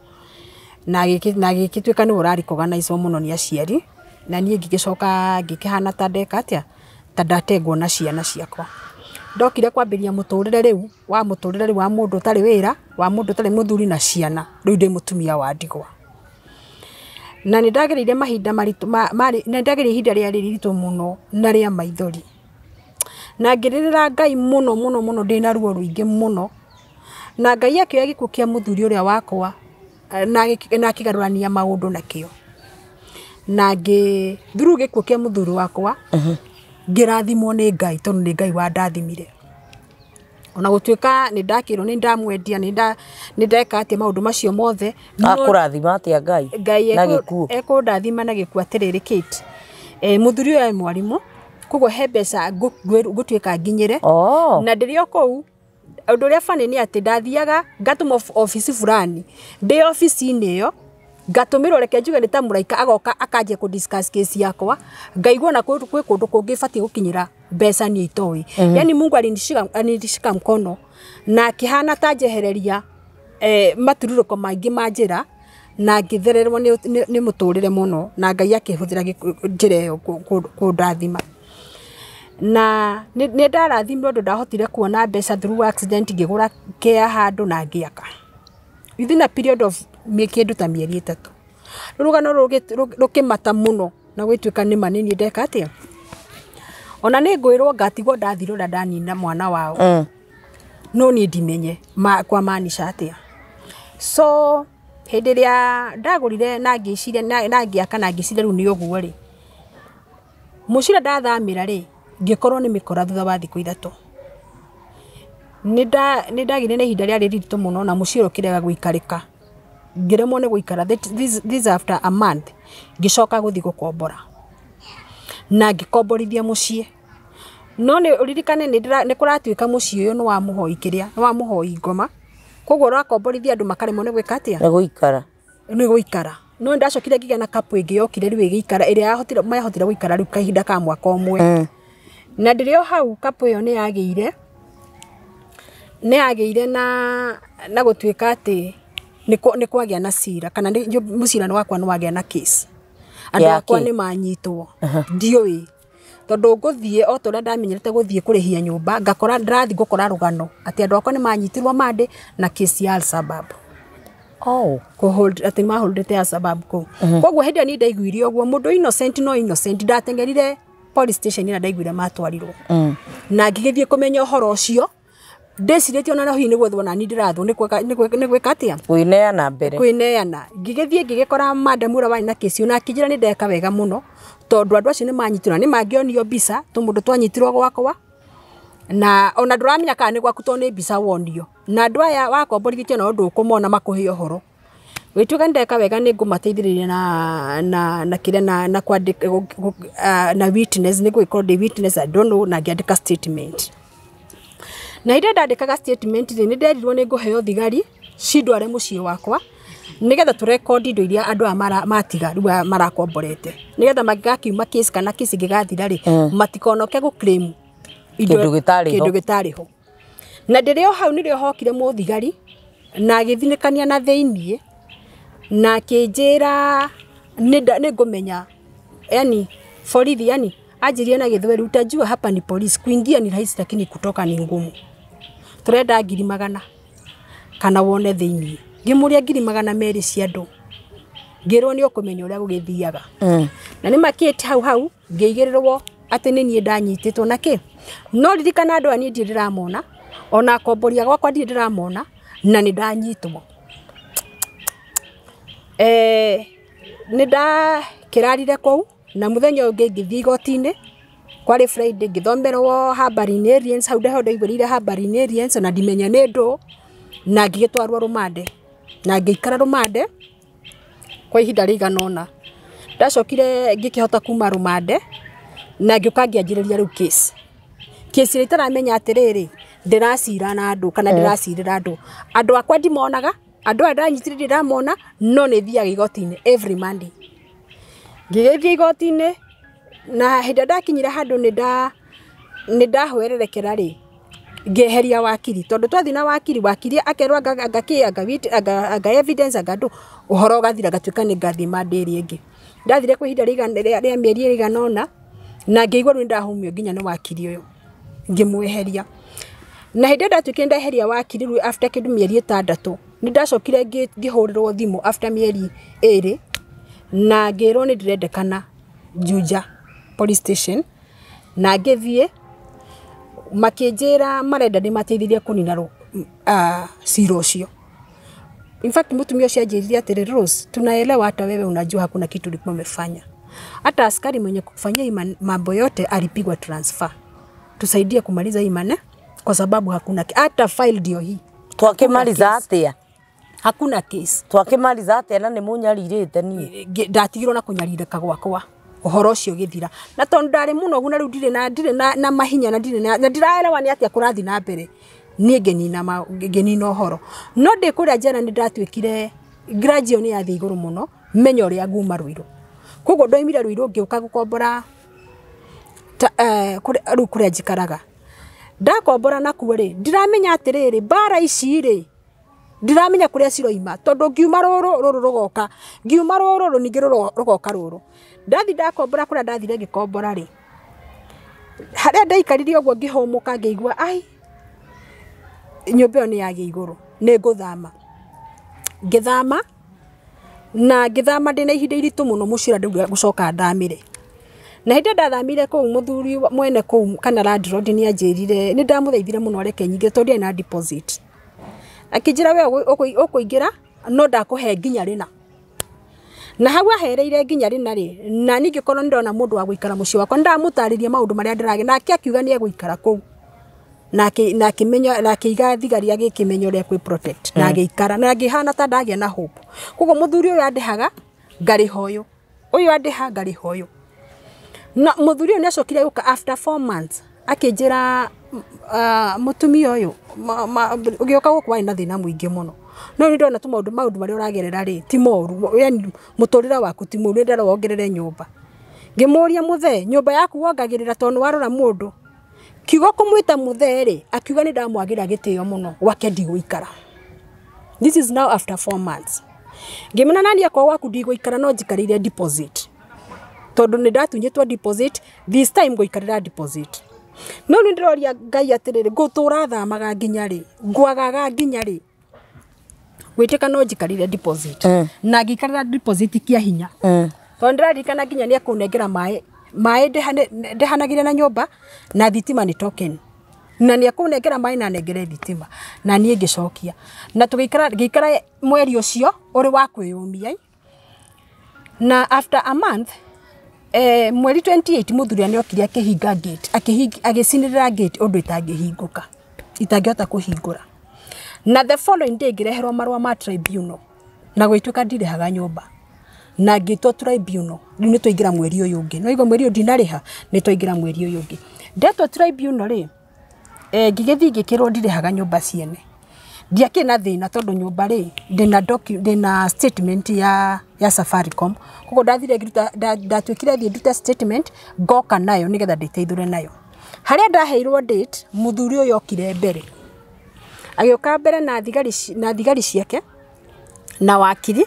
na gĩgĩtuĩka nĩwe ũrarikoganaico mũno nĩ aciari na niĩ ngĩgĩcoka ngĩkĩhana ta ndeka atĩa ta ndatengwo na ciana ciakwa. Ndokire kwambĩrĩria mũtũrĩre rĩu wa mũtũrĩre rĩu wa mũndũ ũtarĩ wĩra wa mũndũ ũtarĩ mũthuri na ciana rĩu ndĩ mũtumia wa ndigwa. Na nĩ ndagereire mahinda maritũ nĩ ndagereire ihinda rĩarĩ iritũ mũno na rĩa maithori. Na ngĩrĩrĩra Ngai mũno mũno mũno ndĩna ruo rũingĩ mũno. Na Ngai akĩoya gĩkuũ kĩa mũthuri ũrĩa wakwa na akĩgarũrania maũndũ nakĩo. Na through gĩkuũ kĩa mũthuri wakwa ngĩrathimwo nĩ Ngai tondũ nĩ Ngai wandathimire. Ona gũtuĩka nĩ ndakĩrwo nĩ ndamwendia nĩ ndeka atĩa maũndũ macio mothe. Akũrathima atĩa Ngai? Ngai na gĩkuũ? Ekũndathima na gĩkuũ atĩrĩrĩ Kate. Mũthuri ũyũ e mwarimũ koguo he mbeca ngũtuĩka nginyĩre. Na ndĩrĩ o kũu ũndũ ũrĩa funny nĩ atĩ ndathiaga ngatũmwo obici fulani ndĩ obici-inĩ ĩyo ngatũmĩrwo reke njuge nĩ ta mũraika agoka akanjia kũ discuss case yakwa ngaigua na kwĩ kũndũ kũngĩ batiĩ gũkinyĩra mbeca niĩ itoĩ. Yani Mungu alinishika mkono na akĩhana ta njehereria matururũko maingĩ ma njĩra na ngĩthererwo nĩ mũtũrĩre mũno na Ngai akĩhũthĩra njĩra ĩyo kũndathima. Na nĩ ndarathimirwo ũndũ ndahotire kuona mbeca through accident ngĩgũra kĩa handũ na ngĩaka within a period of kĩndũ ta mĩeri 3. Rũgano rũkĩmata mũno na gwĩtuĩka nĩ ma nĩ niĩ ndeka atĩa. Ona nĩ ngwĩrwo ngatigwo ndathirwo ũrĩa ndanina mwana wao. No niĩ ndimenye kwa maanisha atĩa. So hĩndĩ ĩrĩa ndagũrire na ngĩciria na ngĩaka na ngĩciria rĩu nĩ ũguo rĩ, mũciĩ ũrĩa ndathamĩra rĩ ngĩkorwo nĩ mĩkora thutha wa thikũ 3. Nĩ ndagĩire na ihinda rĩarĩ iritũ mũno na mũciĩ ũrĩa ũkĩrega gũikarĩka. Ngĩremwo nĩ gũikara this after a month ngĩcoka gũthiĩ gũkombora na ngĩkomborithia mũciĩ. No nĩ ũririkane nĩ kũratuĩka mũciĩ ũyũ nĩ wa mũhoi kĩrĩa nĩ wa mũhoi ngoma koguo ũrakomborithia andũ makaremwo nĩ gwĩka atĩa? Nĩ gũikara. Nĩ gũikara. No ndacokire ngĩgĩa na kapu ĩngĩ yokire rĩu ĩgĩikara ĩrĩa mahotire gũikara rĩu kahinda ka mwaka ũmwe. Na ndĩrĩ o hau kapu ĩyo nĩ yagĩire na gũtuĩka atĩ nĩ kwagĩa na cira kana mũcirano wakwa nĩ wagĩa na case. Andũ akwa nĩ manyitwo ndiũĩ tondũ ngũthiĩ o ta ũrĩa ndamenyerete gũthiĩ kũrĩhia nyũmba ngakora ndĩrathiĩ ngũkora rũgano atĩ andũ akwa nĩ manyitirwo Monday na case ya Al-Shabaab. Atĩ maholdete Al-Shabaab kũu. Koguo hĩndĩ ĩyo niĩ ndaiguire ũguo mũndũ innocent no innocent ndateng'erire police station ĩrĩa ndaiguire matwarirwo. Na ngĩgĩthiĩ kũmenya ũhoro ũcio ndĩcirĩtie ona hihi nĩ gwethwo nani ndĩrathwo nĩ gwĩka atĩa? Kwĩneana mbere. Kwĩneana. Ngĩgĩthiĩ ngĩgĩkora madam ũrĩa warĩ na kĩci na akĩnjĩra nĩ ndeka wega mũno tondũ andũ acio nĩ manyitirwo na nĩ mangĩonio mbica tũmũndũ twanyitirwo gwakwa na ona ndũramenya kana nĩ gwaku tondũ nĩ mbica wonio na andũ aya wakomborithĩtio nao ndũkũmona makũhe ũhoro. Gwĩtuĩka nĩ ndeka wega nĩ ngũmateithĩrĩria na kĩrĩa na kwandĩka na witness nĩ ngũgĩkorwo ndĩ witness I don't know na ngĩandĩka statement. Na hĩndĩ ĩrĩa ndandĩkaga statement rĩ nĩ nderirwo nĩ ngũheo thigari cindware mũciĩ wakwa nĩgetha tũrekondi indo iria andũ aya matiga rĩu marakomborete nĩgetha mangĩgakiuma case kana case ĩngĩgathira rĩ matikonoke gũ claim kĩndũ gĩtarĩ ho. Na ndĩrĩ o hau nĩrĩo hokire mũthigari na agĩthinĩkania na thĩiniĩ na akĩnjĩra nĩ ngũmenya yani borithi yani anjĩrie na Gĩthweri utajua hapa ni polisi kuingia ni rahisi lakini kutoka ni ngumu. Turenda 100,000 kana wone thĩiniĩ. Ngĩmũria 200,000 cia andũ ngĩrwo nĩ ũkũmenya ũrĩa gũgĩthiaga. Na nĩ makĩte hau hau ngĩigĩrĩrwo atĩ nĩ niĩ ndanyitĩtwo na kĩ. No ririkana andũ aya niĩ ndirĩ ndĩramona ona akomboria gwakwa ndirĩ ndĩramona na nĩ ndanyitwo. Nĩ ndakĩrarire kũu na mũthenya ũngĩ ngĩthiĩ igoti-inĩ kwarĩ Friday ngĩthomerwo Harbour Aliens hau ndeho ndaiguĩrĩire Harbour Aliens na ndimenya nĩ ndũ na ngĩgĩtwarwo rũmande na ngĩikara rũmande kwa ihinda rĩigana ũna. Ndacokire ngĩkĩhota kuma rũmande na ngĩũka ngĩanjĩrĩria rĩu case. Case ĩrĩa itaramenya atĩrĩrĩ ndĩracira na andũ kana ndĩracirĩra andũ. Andũ akwa ndimonaga andũ aya ndanyitire ndĩramona no nĩ thiaga igoti-inĩ every Monday. Ngĩgĩthiĩ igoti-inĩ na hĩndĩ ĩrĩa ndakinyire handũ nĩ ndahwererekera rĩ Ngĩeheria wakiri tondũ twathiĩ na wakiri, wakiri akerwo anga kĩ, anga evidence, anga ndũ, ũhoro ũgathira, ngatuĩka nĩ ngathiĩ mande ĩrĩa ĩngĩ. Ndathire kwa ihinda rĩa mĩeri ĩigana ũna, na ngĩigua rĩu nĩndahũmio nginya nĩ wakiri ũyũ, ngĩmweheria. Na hĩndĩ ĩyo ndatuĩkire nĩndeheria wakiri rĩu after kĩndũ mĩeri 6, nĩndacokire ngĩhũrĩrwo thimũ after mĩeri 2, na ngĩrwo nĩ ndĩrendekana Juja police station, na ngĩthiĩ makĩnjĩra marenda ndĩmateithĩrie kũnina cira ũcio. In fact mũtumia ũcio anjĩrire atĩrĩ, Rose, tunaelewa hata wewe unajua hakuna kitu ulikuwa umefanya. Hata askari mwenye kukufanyia hii mambo yote alipigwa transfer. Tusaidie kumaliza hii maneno kwa sababu hakuna hata file ndio hii. Twakĩmaliza atĩa? Hakuna case. Twakĩmaliza atĩa na nĩ mũnyarirĩte niĩ? Ndatigirwo na kũnyarirĩka gwakwa. Ũhoro ũcio ũgĩthira. Na tondũ ndarĩ mũnogu na rĩu ndirĩ na mahinya na ndirĩ na ndiraelewa nĩ atĩa kũrathiĩ na mbere. Niĩ ngĩnina ũhoro. No ndĩ kũrĩa njera nĩ ndatuĩkire grudge ĩyo nĩ yathiĩ igũrũ mũno, menya ũrĩa nguma Ruiru. Koguo ndoimire Ruiru ngĩũka gũkombora rĩu kũrĩa njikaraga. Ndakombora nakuo rĩ, ndiramenya atĩrĩrĩ, mbara ici rĩ, ndiramenya kũrĩa ciroima, tondũ ngiuma rũrũ rũrũ rũgoka, ngiuma rũrũ rũrũ ningĩ rũgoka rũrũ. Ndathi ndakombora kũrĩa ndathire ngĩkombora rĩ, harĩa ndaikarire ũguo ngĩhũmũka ngĩigua ai, nyũmba ĩyo nĩ yagĩa igũrũ, nĩ ngũthama. Ngĩthama, na ngĩthama ndĩna ihinda iritũ mũno mũciĩ ũrĩa ndauga gũcoka ndamĩre. Na hĩndĩ ĩrĩa ndathamire kũu mũthuri mwene kũu kana landlord nĩ anjĩrire, nĩ ndamũthaithire mũno areke nyingĩre tondũ ndiarĩ na deposit. Akĩnjĩra we ũkũingĩra no ndakũhe nginya rĩna. Na hau ahereire nginya rĩna rĩ, na niĩ ngĩkorwo nĩndona mũndũ wa gũikara mũciĩ wakwa, nĩndamũtarĩria maũndũ marĩa ndĩragĩa, nake akiuga nĩ egũikara kũu. Na akĩmenya, na akĩiga thigari agĩkĩmenya ũrĩa kwĩ protect, na agĩikara, na ngĩhana ta ndagĩa na hope. Koguo mũthuri ũyũ andĩhaga ngarĩha ũyũ, ũyũ andĩha ngarĩha ũyũ. Na mũthuri ũyũ nĩacokire gũka after 4 months akĩnjĩra mũtumia ũyũ ũgĩũka gũkũ warĩ na thĩna mũingĩ mũno. No nĩ ndona tu maũndũ marĩa ũragerera rĩ ti moru, yani mũtũrĩre waku ti moru, nĩ ndĩrenda wongerere nyũmba. Ngĩmũria mũthee, nyũmba yaku wongagĩrĩra tondũ nĩwarora mũndũ. Kiugo kũmwĩta mũthee rĩ, akiuga nĩ ndamwagĩra gĩtĩo mũno, gwake ndigũikara. This is now after 4 months. Ngĩmwĩra nani akorwo gwaku ndigũikara no njikarĩire deposit. Tondũ nĩ ndatunyĩtwo deposit, this time ngũikarĩra deposit. No nĩ ndĩroria Ngai atĩrĩrĩ, ngũtũra thamaga nginya rĩ, ngwagaga nginya rĩ. Gwĩtĩka no njikarĩre deposit. Na ngĩikarĩra deposit kĩa hinya. Tondũ ndĩraririkana nginya nĩ ekũnengera maĩ, maĩ ndĩhanagĩre na nyũmba na thitima nĩ token. Na nĩ ekũnengera maĩ na anengere thitima. Na niĩ ngĩcokia. Na tũgĩikara, ngĩikara mweri ũcio ũrĩ wa kwĩyũmia. Na after a month, mweri 28 mũthuri nĩokire akĩhinga gate, agĩcinĩrĩra gate ũndũ itangĩhingũka, itangĩhota kũhingũra. Na the following day ngĩreherwo marũa ma tribunal, na gwĩtuĩka ndirĩhaga nyũmba. Na ngĩtwo tribunal, rĩu nĩtwaingĩra mweri ũyũ ũngĩ. No igua mweri ũyũ ndinarĩha, nĩtwaingĩra mweri ũyũ ũngĩ. Ndetwo tribunal rĩ, ngĩgĩthiĩ ngĩkĩrwo ndirĩhaga nyũmba ciene. Ndiakĩrĩ na thĩna tondũ nyũmba rĩ, ndĩna statement ya Safaricom. Koguo ndathire ngĩruta, ndatuĩkire thiĩ ndute statement, ngoka nayo nĩgetha ndĩteithũre nayo. Harĩa ndaheirwo date, mũthuri ũyũ okire mbere. Agĩũka mbere na thigari ciake, na wakiri,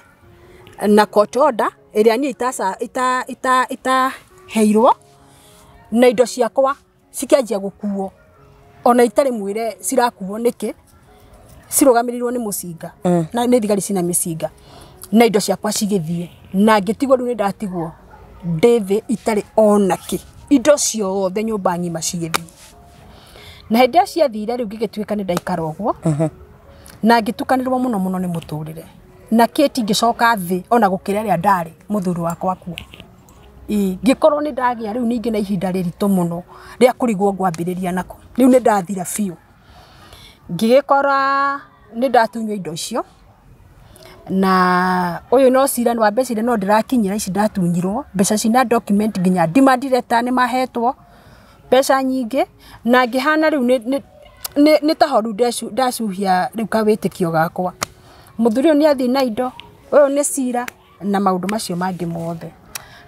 na court order, ĩrĩa niĩ itaheirwo, na indo ciakwa cikĩanjia gũkuo. Ona itarĩ mwĩre cirakuo nĩkĩ, cirũgamĩrĩirwo nĩ mũcinga, na nĩ thigari cina mĩcinga. Na indo ciakwa cigĩthiĩ, na ngĩtigwo rĩu nĩ ndatigwo ndĩ thĩ itarĩ ona kĩ. Indo ciothe nyũmba ng'ima cigĩthiĩ. Na hĩndĩ ĩrĩa ciathire rĩu ngĩgĩtuĩka nĩ ndaikara ũguo, na ngĩtukanĩrwo mũno mũno nĩ mũtũrĩre. Na Kate ngĩcoka thĩ ona gũkĩra ĩrĩa ndarĩ mũthuri wakwa akua. Ngĩkorwo nĩ ndagĩa rĩu ningĩ na ihinda rĩritũ mũno rĩa kũrigwo ngwambĩrĩria nako. Rĩu nĩ ndathira biũ. Ngĩgĩkora nĩ ndatunywo indo icio, na ũyũ no cira wa mbeca iria no ndĩrakinyĩra ici ndatunyirwo, mbeca cina document nginya demand letter nĩ mahetwo mbeca nyingĩ, na ngĩhana rĩu nĩ taho rĩu ndacuhia rĩu kawĩtĩkio gakwa. Mũthuri ũyũ nĩ athiĩ na indo, ũyũ nĩ cira na maũndũ macio mangĩ mothe.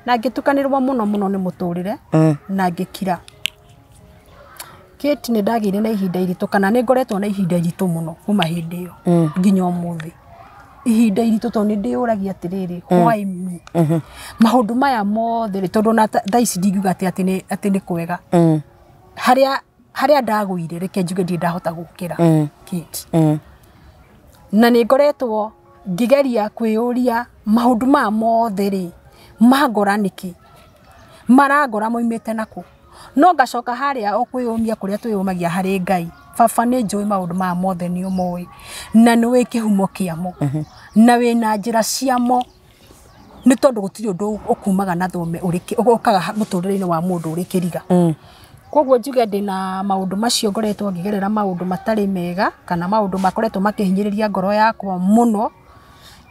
Na ngĩtukanĩrwo mũno mũno nĩ mũtũrĩre, na ngĩkira. Kate nĩ ndagĩire na ihinda iritũ kana nĩ ngoretwo na ihinda iritũ mũno kuma hĩndĩ ĩyo nginya ũmũthĩ. Ihinda iritũ tondũ nĩ ndĩyũragia atĩrĩrĩ, why me? Maũndũ maya mothe rĩ, tondũ ona thaa ici ndingiuga atĩ atĩ nĩ kwega. Harĩa ndagũire reke njuge ndirĩ ndahota gũkĩra. Kate. Na nĩ ngoretwo ngĩgeria kwĩyũria maũndũ maya mothe rĩ, mangora nĩkĩ? Marangora moimĩte nakũ? No ngacoka harĩa o kwĩyũmia kũrĩa twĩyũmagia harĩ Ngai. Baba nĩ njũĩ maũndũ maya mothe nĩ ũmoĩ na nĩ ũĩ kĩhumo kĩamo na wĩna njĩra ciamo, nĩ tondũ gũtirĩ ũndũ ũkumaga na thome ũkaga mũtũrĩre-inĩ wa mũndũ ũrĩ kĩriga. Koguo njuge ndĩna maũndũ macio ngoretwo ngĩgerera maũndũ matarĩ mega kana maũndũ makoretwo makĩhinyĩrĩria ngoro yakwa mũno,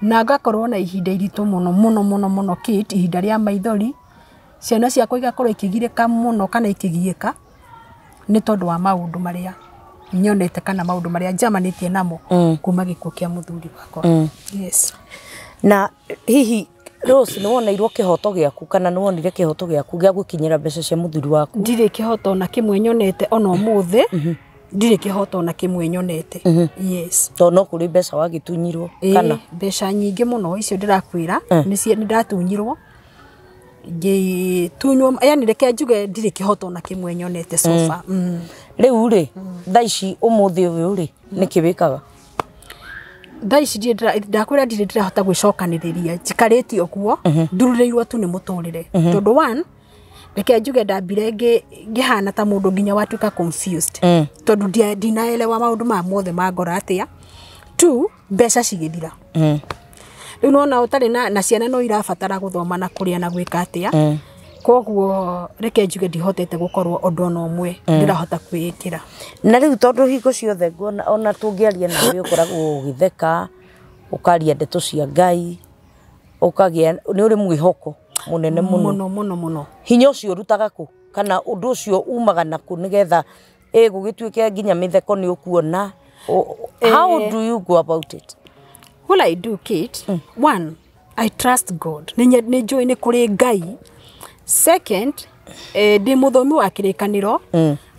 na ngakorwo na ihinda iritũ mũno mũno mũno mũno Kate, ihinda rĩa maithori, ciana ciakwa igakorwo ikĩgirĩka mũno kana ikĩgiĩka nĩ tondũ wa maũndũ marĩa nyonete kana maũndũ marĩa njamanĩtie namo kuma gĩkuũ kĩa mũthuri wakwa. Yes. Na hihi Rose nĩ woneirwo kĩhoto gĩaku kana nĩ wonire kĩhoto gĩaku gĩa gũkinyĩra mbeca cia mũthuri waku? Ndirĩ kĩhoto na kĩmwe nyonete ona ũmũthĩ. Ndirĩ kĩhoto na kĩmwe nyonete. Yes. Tondũ no kũrĩ mbeca wagĩtunyirwo kana? Mbeca nyingĩ mũno icio ndĩrakwĩra nĩ ndatunyirwo. Ngĩtunywo, yani reke njuge ndirĩ kĩhoto na kĩmwe nyonete so far. Rĩu rĩ, thaa ici ũmũthĩ ũyũ rĩ, nĩkĩ wĩkaga? Thaa ici ndakwĩra ndirĩ ndĩrahota gwĩcokanĩrĩria, njikarĩte ũguo, ndururĩirwo tu nĩ mũtũrĩre. Tondũ one, reke njuge ndambire ngĩhana ta mũndũ nginya watuĩka confused. Tondũ ndinaelewa maũndũ maya mothe mangora atĩa. Two, mbeca cigĩthira. Rĩu nĩwona ũtarĩ na ciana no irabatara gũthoma na kũrĩa na gwĩka atĩa. Koguo reke njuge ndihotete gũkorwo ũndũ ona ũmwe ndĩrahota kwĩĩkĩra. Na rĩu tondũ hingo ciothe nguona ona tũngĩaria nawe ũkoragwo ũgĩtheka, ũkaria ndeto cia Ngai, ũkagĩa nĩ ũrĩ mwĩhoko mũnene mũno. Mũno mũno mũno. Hinya ũcio ũrutaga kũ? Kana ũndũ ũcio umaga nakũ nĩgetha gũgĩtuĩke nginya mĩtheko nĩ ũkuona? How do you go about it? What I do, Kate, one, I trust God. Nĩ njũĩ nĩ kũrĩ Ngai. Second, ndĩ mũthomi wa kĩrĩkanĩro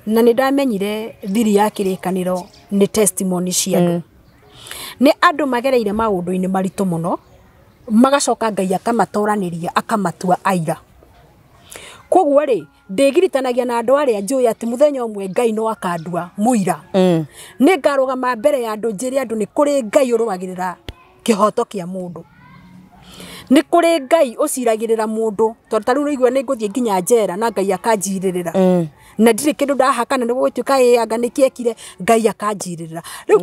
na nĩ ndamenyire thiri ya kĩrĩkanĩro nĩ testimony cia andũ. Nĩ andũ magereire maũndũ-inĩ maritũ mũno, magacoka Ngai akamatoranĩria akamatua aira. Koguo rĩ, ndĩgiritanagia na andũ arĩa njũĩ atĩ mũthenya ũmwe Ngai no akandua mũira. Nĩ ngarũgama mbere ya andũ njĩre andũ nĩ kũrĩ Ngai ũrũagĩrĩra kĩhoto kĩa mũndũ. Nĩ kũrĩ Ngai ũciragĩrĩra mũndũ, tondũ ta rĩu ũraigua nĩ ngũthiĩ nginya njera na Ngai akanjirĩrĩra. Na ndirĩ kĩndũ ndahakana nĩ gũgĩtuĩka ĩ anga nĩkĩ ekire, Ngai akanjirĩrĩra. Rĩu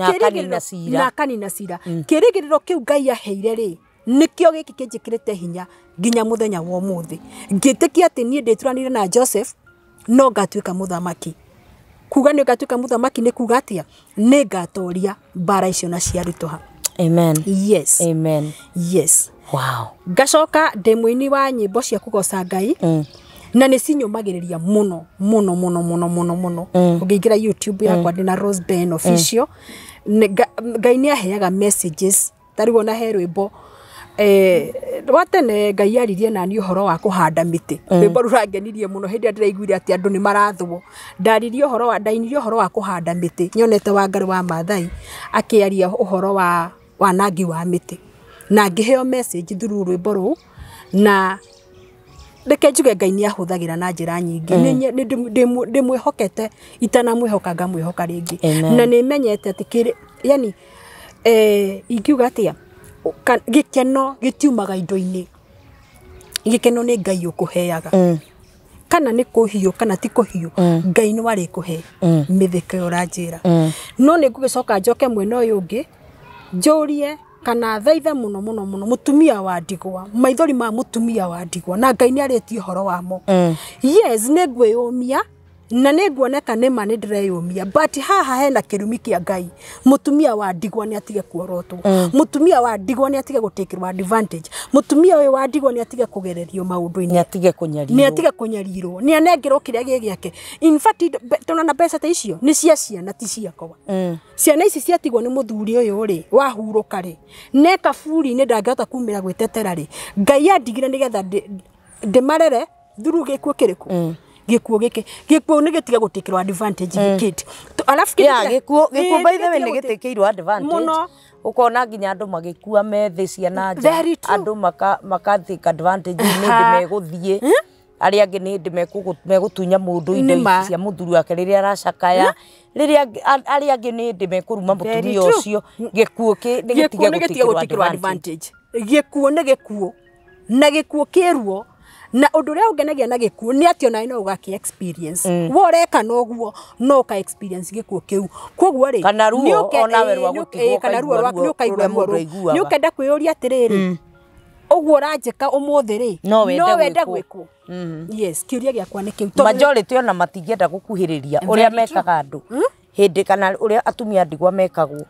na akanina cira. Kĩrĩgĩrĩro kĩu Ngai aheire rĩ, nĩkĩo gĩkĩ kĩnjĩkĩrĩte hinya nginya mũthenya wa ũmũthĩ. Ngĩtĩkia atĩ niĩ ndĩturanire na Joseph no ngatuĩka mũthamaki. Kuga nĩ ngatuĩka mũthamaki nĩ kuga atĩa? Nĩ ngatoria mbara icio na ciaritũha. Amen. Yes. Amen. Yes. Wow. Ngacoka ndĩ mũini wa nyĩmbo cia kũgoca Ngai na nĩ cinyũmagĩrĩria mũno mũno mũno mũno mũno mũno. Ũngĩingĩra YouTube yakwa ndĩ na Rose Ben Official. Ngai nĩ aheaga messages ta rĩu ona he rwĩmbo wa tene Ngai aririe nani ũhoro wa kũhanda mĩtĩ. Rwĩmbo rũrangenirie mũno hĩndĩ ĩrĩa ndĩraiguire atĩ andũ nĩ marathwo. Ndaririe ũhoro wa ndainirie ũhoro wa kũhanda mĩtĩ. Nyonete Wangari wa Maathai akĩaria ũhoro wa wanangi wa mĩtĩ. Na ngĩheo message through rwĩmbo rũu na reke njuge Ngai nĩ ahũthagĩra na njĩra nyingĩ. Ndĩmwĩhokete itanamwĩhoka ngamwĩhoka rĩngĩ. Na nĩ menyete atĩ yani ingiuga atĩa, gĩkeno gĩtiumaga indo-inĩ. Gĩkeno nĩ Ngai ũkũheaga. Kana nĩ kũhiũ kana ti kũhiũ, Ngai nĩ warĩkũhe mĩtheko ĩyo ũranjĩra. No nĩ ngũgĩcoka njoke mwena ũyũ ũngĩ njũrie kana thaithe mũno mũno mũno mũtumia wa ndigwa, maithori ma mũtumia wa ndigwa, na Ngai nĩ arĩtie ũhoro wamo. Yes, nĩ ngwĩyũmia na nĩ nguoneka nĩ ma nĩ ndĩreyũmia, but haha hena kĩrumi kĩa Ngai. Mũtumia wa ndigwa nĩ atige kuorotwo. Mũtumia wa ndigwa nĩ atige gũtĩkĩrwo advantage. Mũtumia ũyũ wa ndigwa nĩ atige kũgererio maũndũ-inĩ. Nĩ atige kũnyarirwo. Nĩ atige kũnyarirwo. Nĩ anengerwo kĩrĩa gĩ gĩake. In fact, tũrona mbeca ta icio nĩ cia ciana ti ciakwa. Ciana ici ciatigwo nĩ mũthuri ũyũ rĩ, wahurũka rĩ, ne kaburi-inĩ ndangĩhota kumĩra gwĩtetera rĩ, Ngai andigire nĩgetha ndĩmarere through gĩkuũ kĩrĩkũ? Gĩkuũ gĩkĩ, gĩkuũ nĩ gĩtige gũtĩkĩrwo advantage, Kate. Alafu kĩndũ Ya, gĩkuũ by the way nĩ gĩtĩkĩirwo advantage. Mũno. Ũkona nginya andũ magĩkua methĩ ciana nja, Very true. andũ maka take advantage nĩ hĩndĩ megũthiĩ, arĩa angĩ nĩ hĩndĩ megũtunya mũndũ indo Nĩma. cia mũthuri wake rĩrĩa aracakaya, rĩrĩa arĩa angĩ nĩ hĩndĩ mekũruma Very mũtumia true. ũcio. Gĩkuũ nĩ Gĩkuũ gĩtige nĩ gĩtige gũtĩkĩrwo gũtĩkĩrwo advantage. advantage. Gĩkuũ nĩ gĩkuũ, na gĩkuũ kĩruo, na ũndũ ũrĩa ũngenagia na gĩkuũ nĩ atĩ onawe no ũgakĩ experience. We ũreka na ũguo no ũka experience gĩkuũ kĩu. Koguo rĩ, Kana ruo, onawe rwa gũtigwo kana ruo ũkaigua rwa ruo nĩ ũkaigua rũrĩa ruo mũndũ rũu. aiguaga. Nĩ ũkenda kwĩyũria atĩrĩrĩ, ũguo ũranjĩka ũmũthĩ rĩ, No wende wende gwĩkwo? gwĩkwo? Yes, kĩũria gĩakwa nĩ kĩu. Tondũ Majority ona matingĩenda gũkuhĩrĩria ũrĩa Very true. mekaga andũ hĩndĩ, kana ũrĩa atumia ndigwa mekagwo.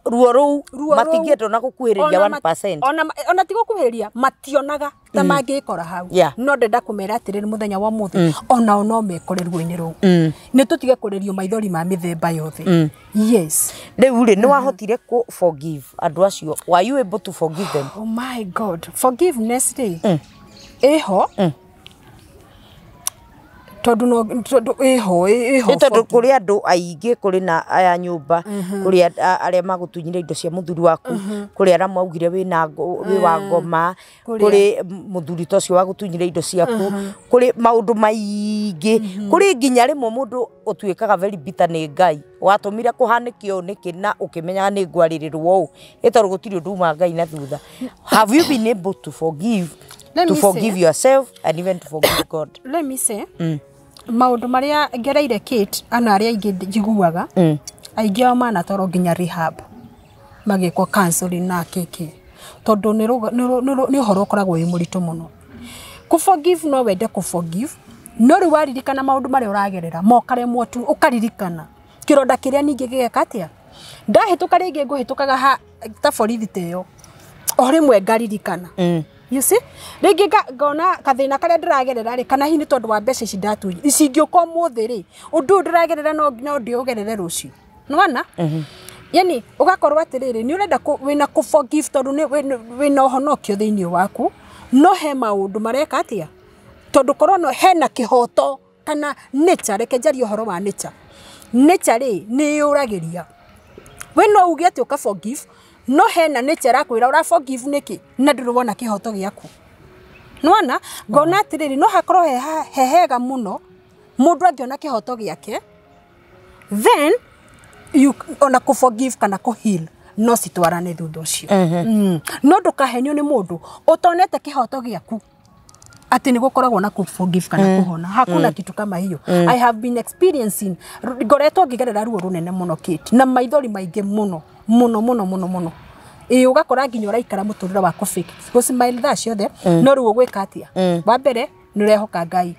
Ruo rũu Ruo rũu, matingĩenda ona gũkuhĩrĩria ona 1%. Ona ti gũkuhĩrĩria, mationaga ta mangĩkora hau. No ndenda kũmera atĩrĩrĩ, mũthenya wa ũmũthĩ onao no mekore ruo-inĩ rũu. Nĩ tũtige kũrĩrio maithori ma mĩthemba yothe. Yes. Rĩu rĩ, nĩ wahotire kũ forgive andũ acio? Were you able to forgive them? Oh my God, forgiveness rĩ, ĩho, tondũ no tondũ ĩho ĩho. Nĩ tondũ kũrĩ andũ aingĩ, kũrĩ na aya nyũmba, kũrĩ arĩa magũtunyire indo cia mũthuri waku, kũrĩ arĩa maugire wĩna wĩ wa ngoma, kũrĩ mũthuri ta ũcio wagũtunyire indo ciaku, kũrĩ maũndũ maingĩ, kũrĩ nginya rĩmwe mũndũ ũtuĩkaga very bitter nĩ Ngai watũmire kũhanĩke ũũ nĩkĩ, na ũkĩmenyaga nĩ ngwarĩrĩrwo ũũ, ĩ tondũ gũtirĩ ũndũ uma Ngai na thutha. Have you been able to forgive, Let to me forgive say- yourself and even to forgive God? Let me say, maũndũ marĩa ngereire, Kate, ana arĩa aingĩ njiguaga, aingĩ ao manatwarwo nginya rehab magĩkwo counseling na kĩkĩ, tondũ nĩ ũhoro ũkoragwo wĩ mũritũ mũno. Kũ forgive, no wende kũ forgive, no rĩu waririkana maũndũ marĩa ũragerera mokaremwo tu, ũkaririkana kĩronda kĩrĩa ningĩ gĩgeka atĩa. Ndahĩtũka rĩngĩ, ngũhĩtũkaga ha ta borithi ta ĩyo, o rĩmwe ngaririkana. You see, rĩngĩ ngona gathĩna karĩa ndĩragerera rĩ, kana hihi nĩ tondũ wa mbeca ici ndatunya ici ingĩũka ũmũthĩ rĩ, ũndũ ũyũ ndĩragerera no ndĩũgerere rũciũ. Nĩwona, yani ũgakorwo atĩrĩrĩ, nĩ ũrenda wĩna kũ forgive tondũ nĩ wĩna ũhonokio thĩinĩ waku, no he maũndũ mareka atĩa, tondũ korwo no hena kĩhoto kana nature. Reke njarie ũhoro wa nature. Nature rĩ, nĩ yũragĩria. We no uge atĩ ũka forgive, no hena nature ĩrakwĩra ũra forgive nĩkĩ na ndũrĩ wona kĩhoto gĩaku. Nĩwona, ngona atĩrĩrĩ, no hakorwo he hega mũno mũndũ angĩona kĩhoto gĩake, then you, ona kũ forgive kana kũ heal no citwarane thutha ũcio. No ndũkahenio nĩ mũndũ ũtonete kĩhoto gĩaku atĩ nĩ gũkoragwo na kũ forgive kana kũhona. Hakuna kitu kama hiyo. I have been experiencing, ngoretwo ngĩgerera ruo rũnene mũno, Kate, na maithori maingĩ mũno mũno mũno mũno mũno. Ĩ ũgakora nginya ũraikara mũtũrĩre wa kũ fake, gũ smile thaa ciothe. No rĩu ũgwĩka atĩa? Wa mbere nĩ ũrehoka Ngai,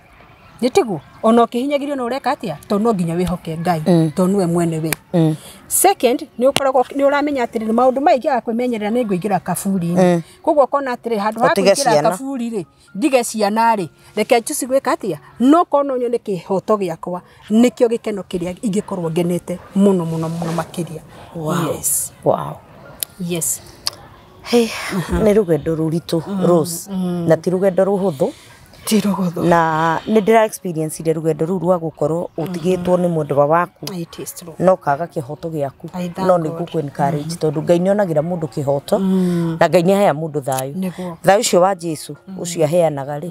nĩ tiguo? Ona ũkĩhinyagĩrio no ũreka atĩa, tondũ no nginya wĩhoke Ngai, tondũ nĩwe mwene we. Second, nĩ ũkoragwo nĩ ũramenya atĩrĩrĩ, maũndũ maya ingĩaga kwĩmenyerera nĩ ngũingĩra kaburi-inĩ. Koguo ũkona atĩrĩrĩ, handũ ha Ũtige kũingĩra ciana. kaburi rĩ, ndige ciana rĩ, reke njuci gwĩka atĩa, no korwo no nyone kĩhoto gĩakwa, nĩkĩo gĩkeno kĩrĩa ingĩkorwo ngenete mũno mũno mũno makĩria. Yes. Yes. Hey, nĩ rũgendo rũritũ, Rose, na ti rũgendo rũhũthũ. Ti rũhũthũ. Na nĩ ndĩra experience rũgendo rũu rwa gũkorwo ũtigĩtwo nĩ mwendwa waku, It is true. no kaga kĩhoto gĩaku. I thank No nĩ God. ngũkũ encourage, tondũ Ngai nĩ onagĩra mũndũ kĩhoto na Ngai nĩ aheaga mũndũ thayũ. Thayũ ũcio wa Jesu ũcio aheanaga rĩ,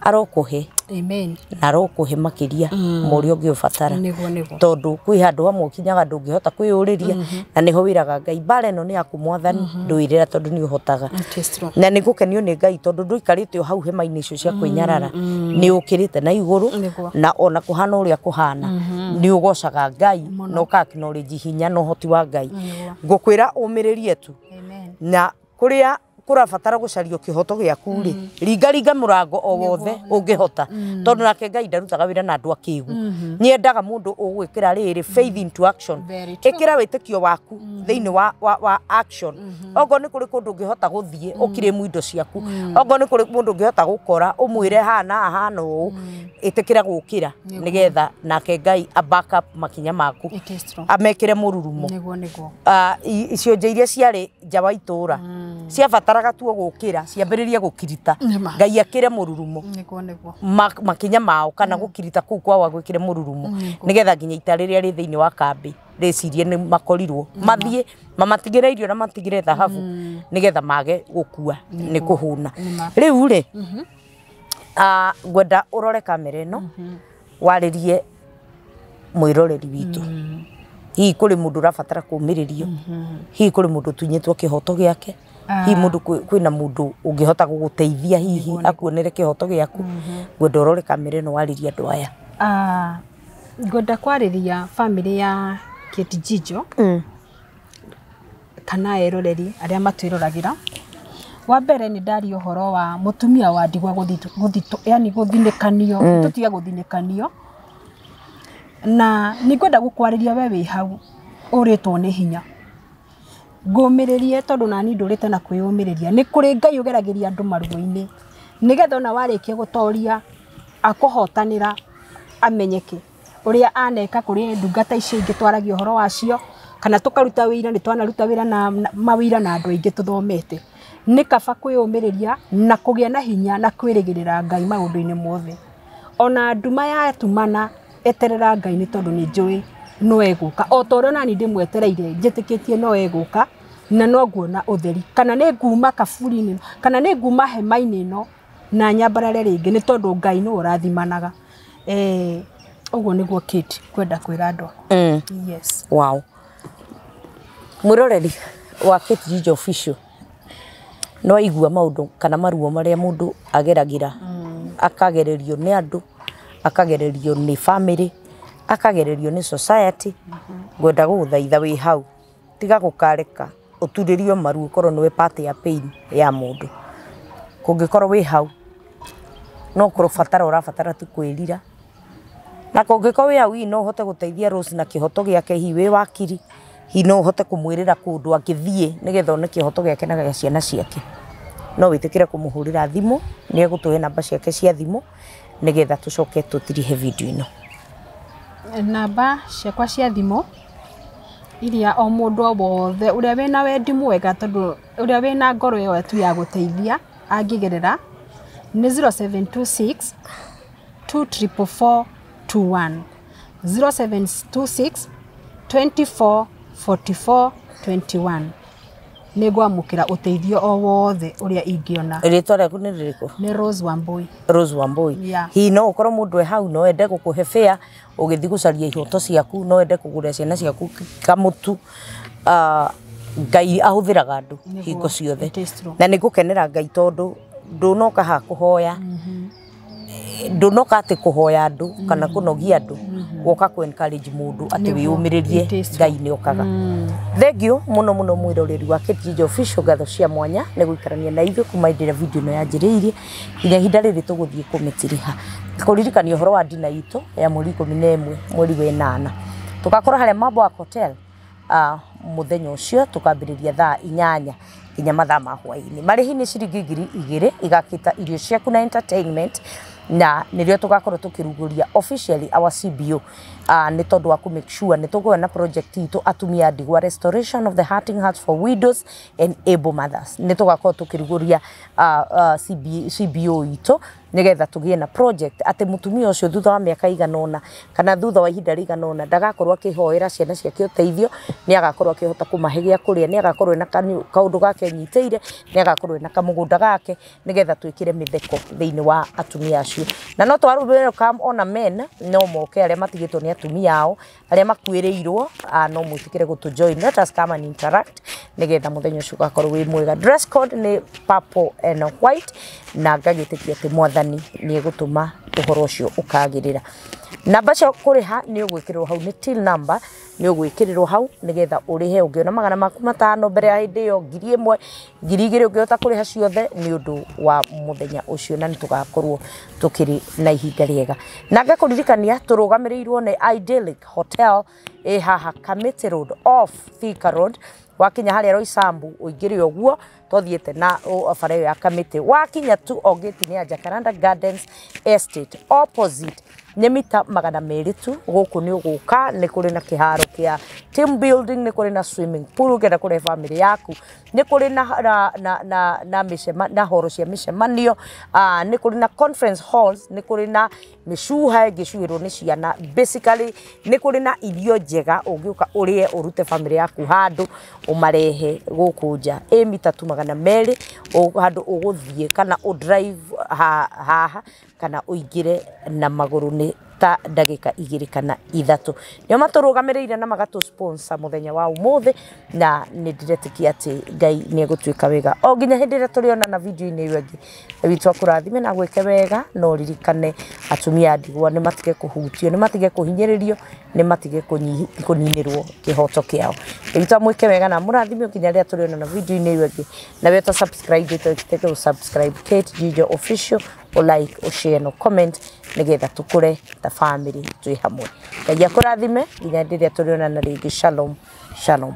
arokũhe Amen. na arokũhe makĩria ma ũrĩa ũngĩũbatara. Nĩguo, nĩguo. Tondũ kwĩ handũ hamwe ũkinyaga ndũngĩhota kwĩyũrĩria, na nĩho wĩraga Ngai, mbara ĩno nĩ yaku Mwathani, ndũĩrĩra tondũ nĩ ũhotaga. It is true. Na nĩ ngũkenio nĩ Ngai tondũ ndũikarĩte o hau hema-inĩ icio cia kwĩnyarara, nĩ ũkĩrĩte na igũrũ. Na ona kũhana ũrĩa kũhana, nĩ ũgocaga Ngai na ũka acknowledge hinya na ũhoti wa Ngai. Ngũkwĩra ũmĩrĩrie tu. Amen. Na kũrĩa kũrabatara gũcario kĩhoto gĩaku rĩ, ringa ringa mũrango o wothe ũngĩhota, tondũ nake Ngai ndarutaga wĩra na andũ akĩgu. Nĩendaga mũndũ ũgwĩkĩra rĩrĩ faith into action. Very true. Ĩkĩra wĩtĩkio waku thĩinĩ wa action. Okorwo nĩ kũrĩ kũndũ ũngĩhota gũthiĩ ũkirĩmu indo ciaku, okorwo nĩ kũrĩ mũndũ ũngĩhota gũkora ũmwĩre haha hana ũũ, ĩtĩkĩra gũkĩra nĩgetha nake Ngai a back up makinya maku, It is true. amekĩre mũrurumo. Nĩguo, nĩguo. Cionje iria ciarĩ nja wa itũra. Ciabataraga tuo gũkĩra ciambĩrĩrie gũkirita. Ngai akĩre mũrurumo. Nĩguo nĩguo. Makinya mao kana gũkirita kũu kwao gwĩkĩre mũrurumo nĩgetha nginya ita rĩrĩa rĩ thĩinĩ wa kambĩ rĩcirie nĩ makorirwo mathiĩ mamatigĩre irio na matigĩre thahabu nĩgetha mage gũkua nĩ kũhũna. Rĩu rĩ ngwenda ũrore kamera ĩno warĩrie mwĩroreri witũ. Hihi kũrĩ mũndũ ũrabatara kũũmĩrĩrio, hihi kũrĩ mũndũ ũtunyĩtwo kĩhoto gĩake, hihi mũndũ kwĩna mũndũ ũngĩhota gũgũteithia hihi akuonere kĩhoto gĩaku. Ngwenda ũrore kamera ĩno warĩrie andũ aya. Ngwenda kwarĩria family ya Kate Jijo kana eroreri arĩa matwĩroragĩra. Wa mbere nĩ ndaria ũhoro wa mũtumia wa ndigwa yani gũthinĩkanio, tũtige gũthinĩkanio. Na nĩ ngwenda gũkwarĩria we wĩ hau ũrĩtwo nĩ hinya. Ngũmĩrĩrie tondũ nani ndũrĩte na kwĩyũmĩrĩria. Nĩ kũrĩ Ngai ũgeragĩria andũ maruo-inĩ nĩgetha ona warĩkia gũtoria akũhotanĩra amenyeke ũrĩa aneka kũrĩ ndungata icio ingĩ twaragia ũhoro wacio kana tũkaruta wĩra nĩ twanaruta wĩra na mawĩra na andũ aingĩ tũthomete. Nĩ kaba kwĩyũmĩrĩria na kũgĩa na hinya na kwĩrĩgĩrĩra Ngai maũndũ-inĩ mothe. Ona nduma yatumana eterera Ngai nĩ tondũ nĩ njũĩ no egũka. O ta ũrĩa nani ndĩmwetereire njĩtĩkĩtie no egũka na no nguona ũtheri kana nĩ nguma kaburi-inĩ kana nĩ nguma hema-inĩ ĩno na nyambarare rĩngĩ nĩ tondũ Ngai nĩwe ũrathimanaga. Ũguo nĩguo Kate kwenda kwĩra andũ. Yes. Wow. Mwĩroreri wa Kate Jijo Official no aigua maũndũ kana maruo marĩa mũndũ ageragĩra, akagererio nĩ andũ, akagererio nĩ family, akagererio nĩ society. Ngwenda gũgũthaitha wĩ hau tiga gũkareka ũturĩrio maru ũkorwo nĩwe part ya pain ya mũndũ. Kũngĩkorwo wĩ hau no kũbatara ũrabatara tu kwĩrira, na kũngĩkorwo wĩ hau hihi no ũhote gũteithia Rose na kĩhoto gĩake, hihi wĩ wakiri, hihi no ũhote kũmwĩrĩra kũndũ angĩthiĩ nĩgetha one kĩhoto gĩake na gĩa ciana ciake. No wĩtĩkĩre kũmũhũrĩra thimũ, nĩ egũtũhe namba ciake cia thimũ nĩgetha tũcoke tũtirihe video ĩno. Namba ciakwa cia thimũ iria o mũndũ o wothe ũrĩa wĩna wendi mwega tondũ ũrĩa wĩna ngoro ĩyo tu ya gũteithia angĩgerera nĩ 0726 244 21, 0726 24 44 21. Nĩ ngwamũkĩra ũteithio o wothe ũrĩa ingĩona. Rĩtwa rĩaku nĩ rĩrĩkũ? Nĩ Rose Wambui. Rose Wambui. Yeah. Hihi no ũkorwo mũndũ e hau no ende gũkũhe fare ũgĩthiĩ gũcaria ihoto ciaku, no ende kũgũrĩra ciana ciaku kamũtu. Ngai ahũthĩraga andũ hingo ciothe. Na nĩ ngũkenera Ngai tondũ ndũnoka haha kũhoya, ndũnoka atĩ kũhoya andũ kana kũnogia andũ, woka kũ encourage mũndũ atĩ wĩyũmĩrĩrie Ngai nĩ okaga. Thank you mũno mũno mwĩroreri wa Kate Jijo Official, ngatho cia mwanya nĩ gũikarania na ithuĩ kuma hĩndĩ ĩrĩa video ĩno yanjĩrĩirie nginya ihinda rĩrĩ tũgũthiĩ kũmĩtiriha. Kũririkania ũhoro wa dina itũ ya mweri 11 mweri wa 8 tũgakorwo harĩa Mabwak Hotel mũthenya ũcio tũkambĩrĩria thaa 8 nginya mathaa ma hwaĩ-inĩ. Marĩhi nĩ ciringi 2000 igakĩta irio ciaku na entertainment, na nĩrĩo tũgakorwo tũkĩrugũria officially our CBO nĩ tondũ wa kũ make sure nĩ tũgũe na project itũ atumia a ndigwa, restoration of the hurting hearts for widows and able mothers. Nĩ tũgakorwo tũkĩrugũria CBO itũ nĩgetha tũgĩe na project atĩ mũtumia ũcio thutha wa mĩaka igana ũna kana thutha wa ihinda rĩigana ũna ndagakorwo akĩhoera ciana ciake ũteithio, nĩ agakorwo akĩhota kũmahe gĩa kũrĩa, nĩ agakorwo ena kaũndũ gake anyitĩire, nĩ agakorwo ena kamũgũnda gake nĩgetha twĩkĩre mĩtheko thĩinĩ wa atumia acio. Na no twaru welcome ona men no moke arĩa matigĩtwo nĩ atumia ao arĩa makuĩrĩirwo, no mwĩtĩkĩre gũtũ join, let us come and interact nĩgetha mũthenya ũcio ũgakorwo wĩ mwega. Dress code nĩ purple and white, na ngagĩtĩkia atĩ mwathani nĩ egũtũma ũhoro ũcio ũkagĩrĩra. Namba cia kũrĩha nĩ ũgwĩkĩrĩrwo hau, nĩ till number nĩ ũgwĩkĩrĩrwo hau nĩgetha ũrĩhe. Ũngĩona 500 mbere ya hĩndĩ ĩyo, 1000, 2000 ũngĩhota kũrĩha ciothe nĩ ũndũ wa mũthenya ũcio, na nĩ tũgakorwo tũkĩrĩ na ihinda rĩega. Na ngakũririkania tũrũgamĩrĩirwo nĩ Idyllic Hotel ĩ haha Kamiti Road off Thika Road. Wakinya harĩa Roysambu ũingĩre ũguo twathiĩte na bara ĩyo ya Kamiti, wakinya tu o gate-inĩ ya Jacaranda Gardens Estate opposite nĩ mita 200 tu. Gũkũ nĩ ũgũka, nĩ kũrĩ na kĩharo kĩa team building, nĩ kũrĩ na swimming pool ũngĩenda kũrehe family yaku, nĩ kũrĩ na mĩcema na horo cia mĩcemanio, nĩ kũrĩ na conference halls, nĩ kũrĩ na mĩcuha ĩngĩcuhĩrwo nĩ ciana. Basically nĩ kũrĩ na irio njega ũngĩũka ũrĩe ũrute family yaku handũ ũmarehe gũkũ nja. Ĩ mita tu 200 handũ ũgũthiĩ kana ũdrive haha kana ũingĩre na magũrũ nĩ ta ndagĩka 2 kana 3. Nĩo matũrũgamĩrĩire na magatũ sponsor mũthenya wa ũmũthĩ, na nĩ ndĩretĩkia atĩ Ngai nĩ egũtuĩka wega o nginya hĩndĩ ĩrĩa tũrĩonana video-inĩ ĩyo ĩngĩ. Witũ akũrathime na gwĩke wega, no ririkane atumia a ndigwa nĩ matige kũhutio, nĩ matige kũhinyĩrĩrio, nĩ matige kũninĩrwo kĩhoto kĩao. Witũ amwĩke wega na mũrathime nginya rĩrĩa tũrĩonana video-inĩ ĩyo ĩngĩ. Na we ũta subscribe ĩtĩke subscribe Kate Jijo Official, o like, o share no comment nĩgetha tũkũre ta family twĩ hamwe. Ngai akũrathime nginya rĩrĩa tũrĩonana rĩngĩ. Shalom, shalom.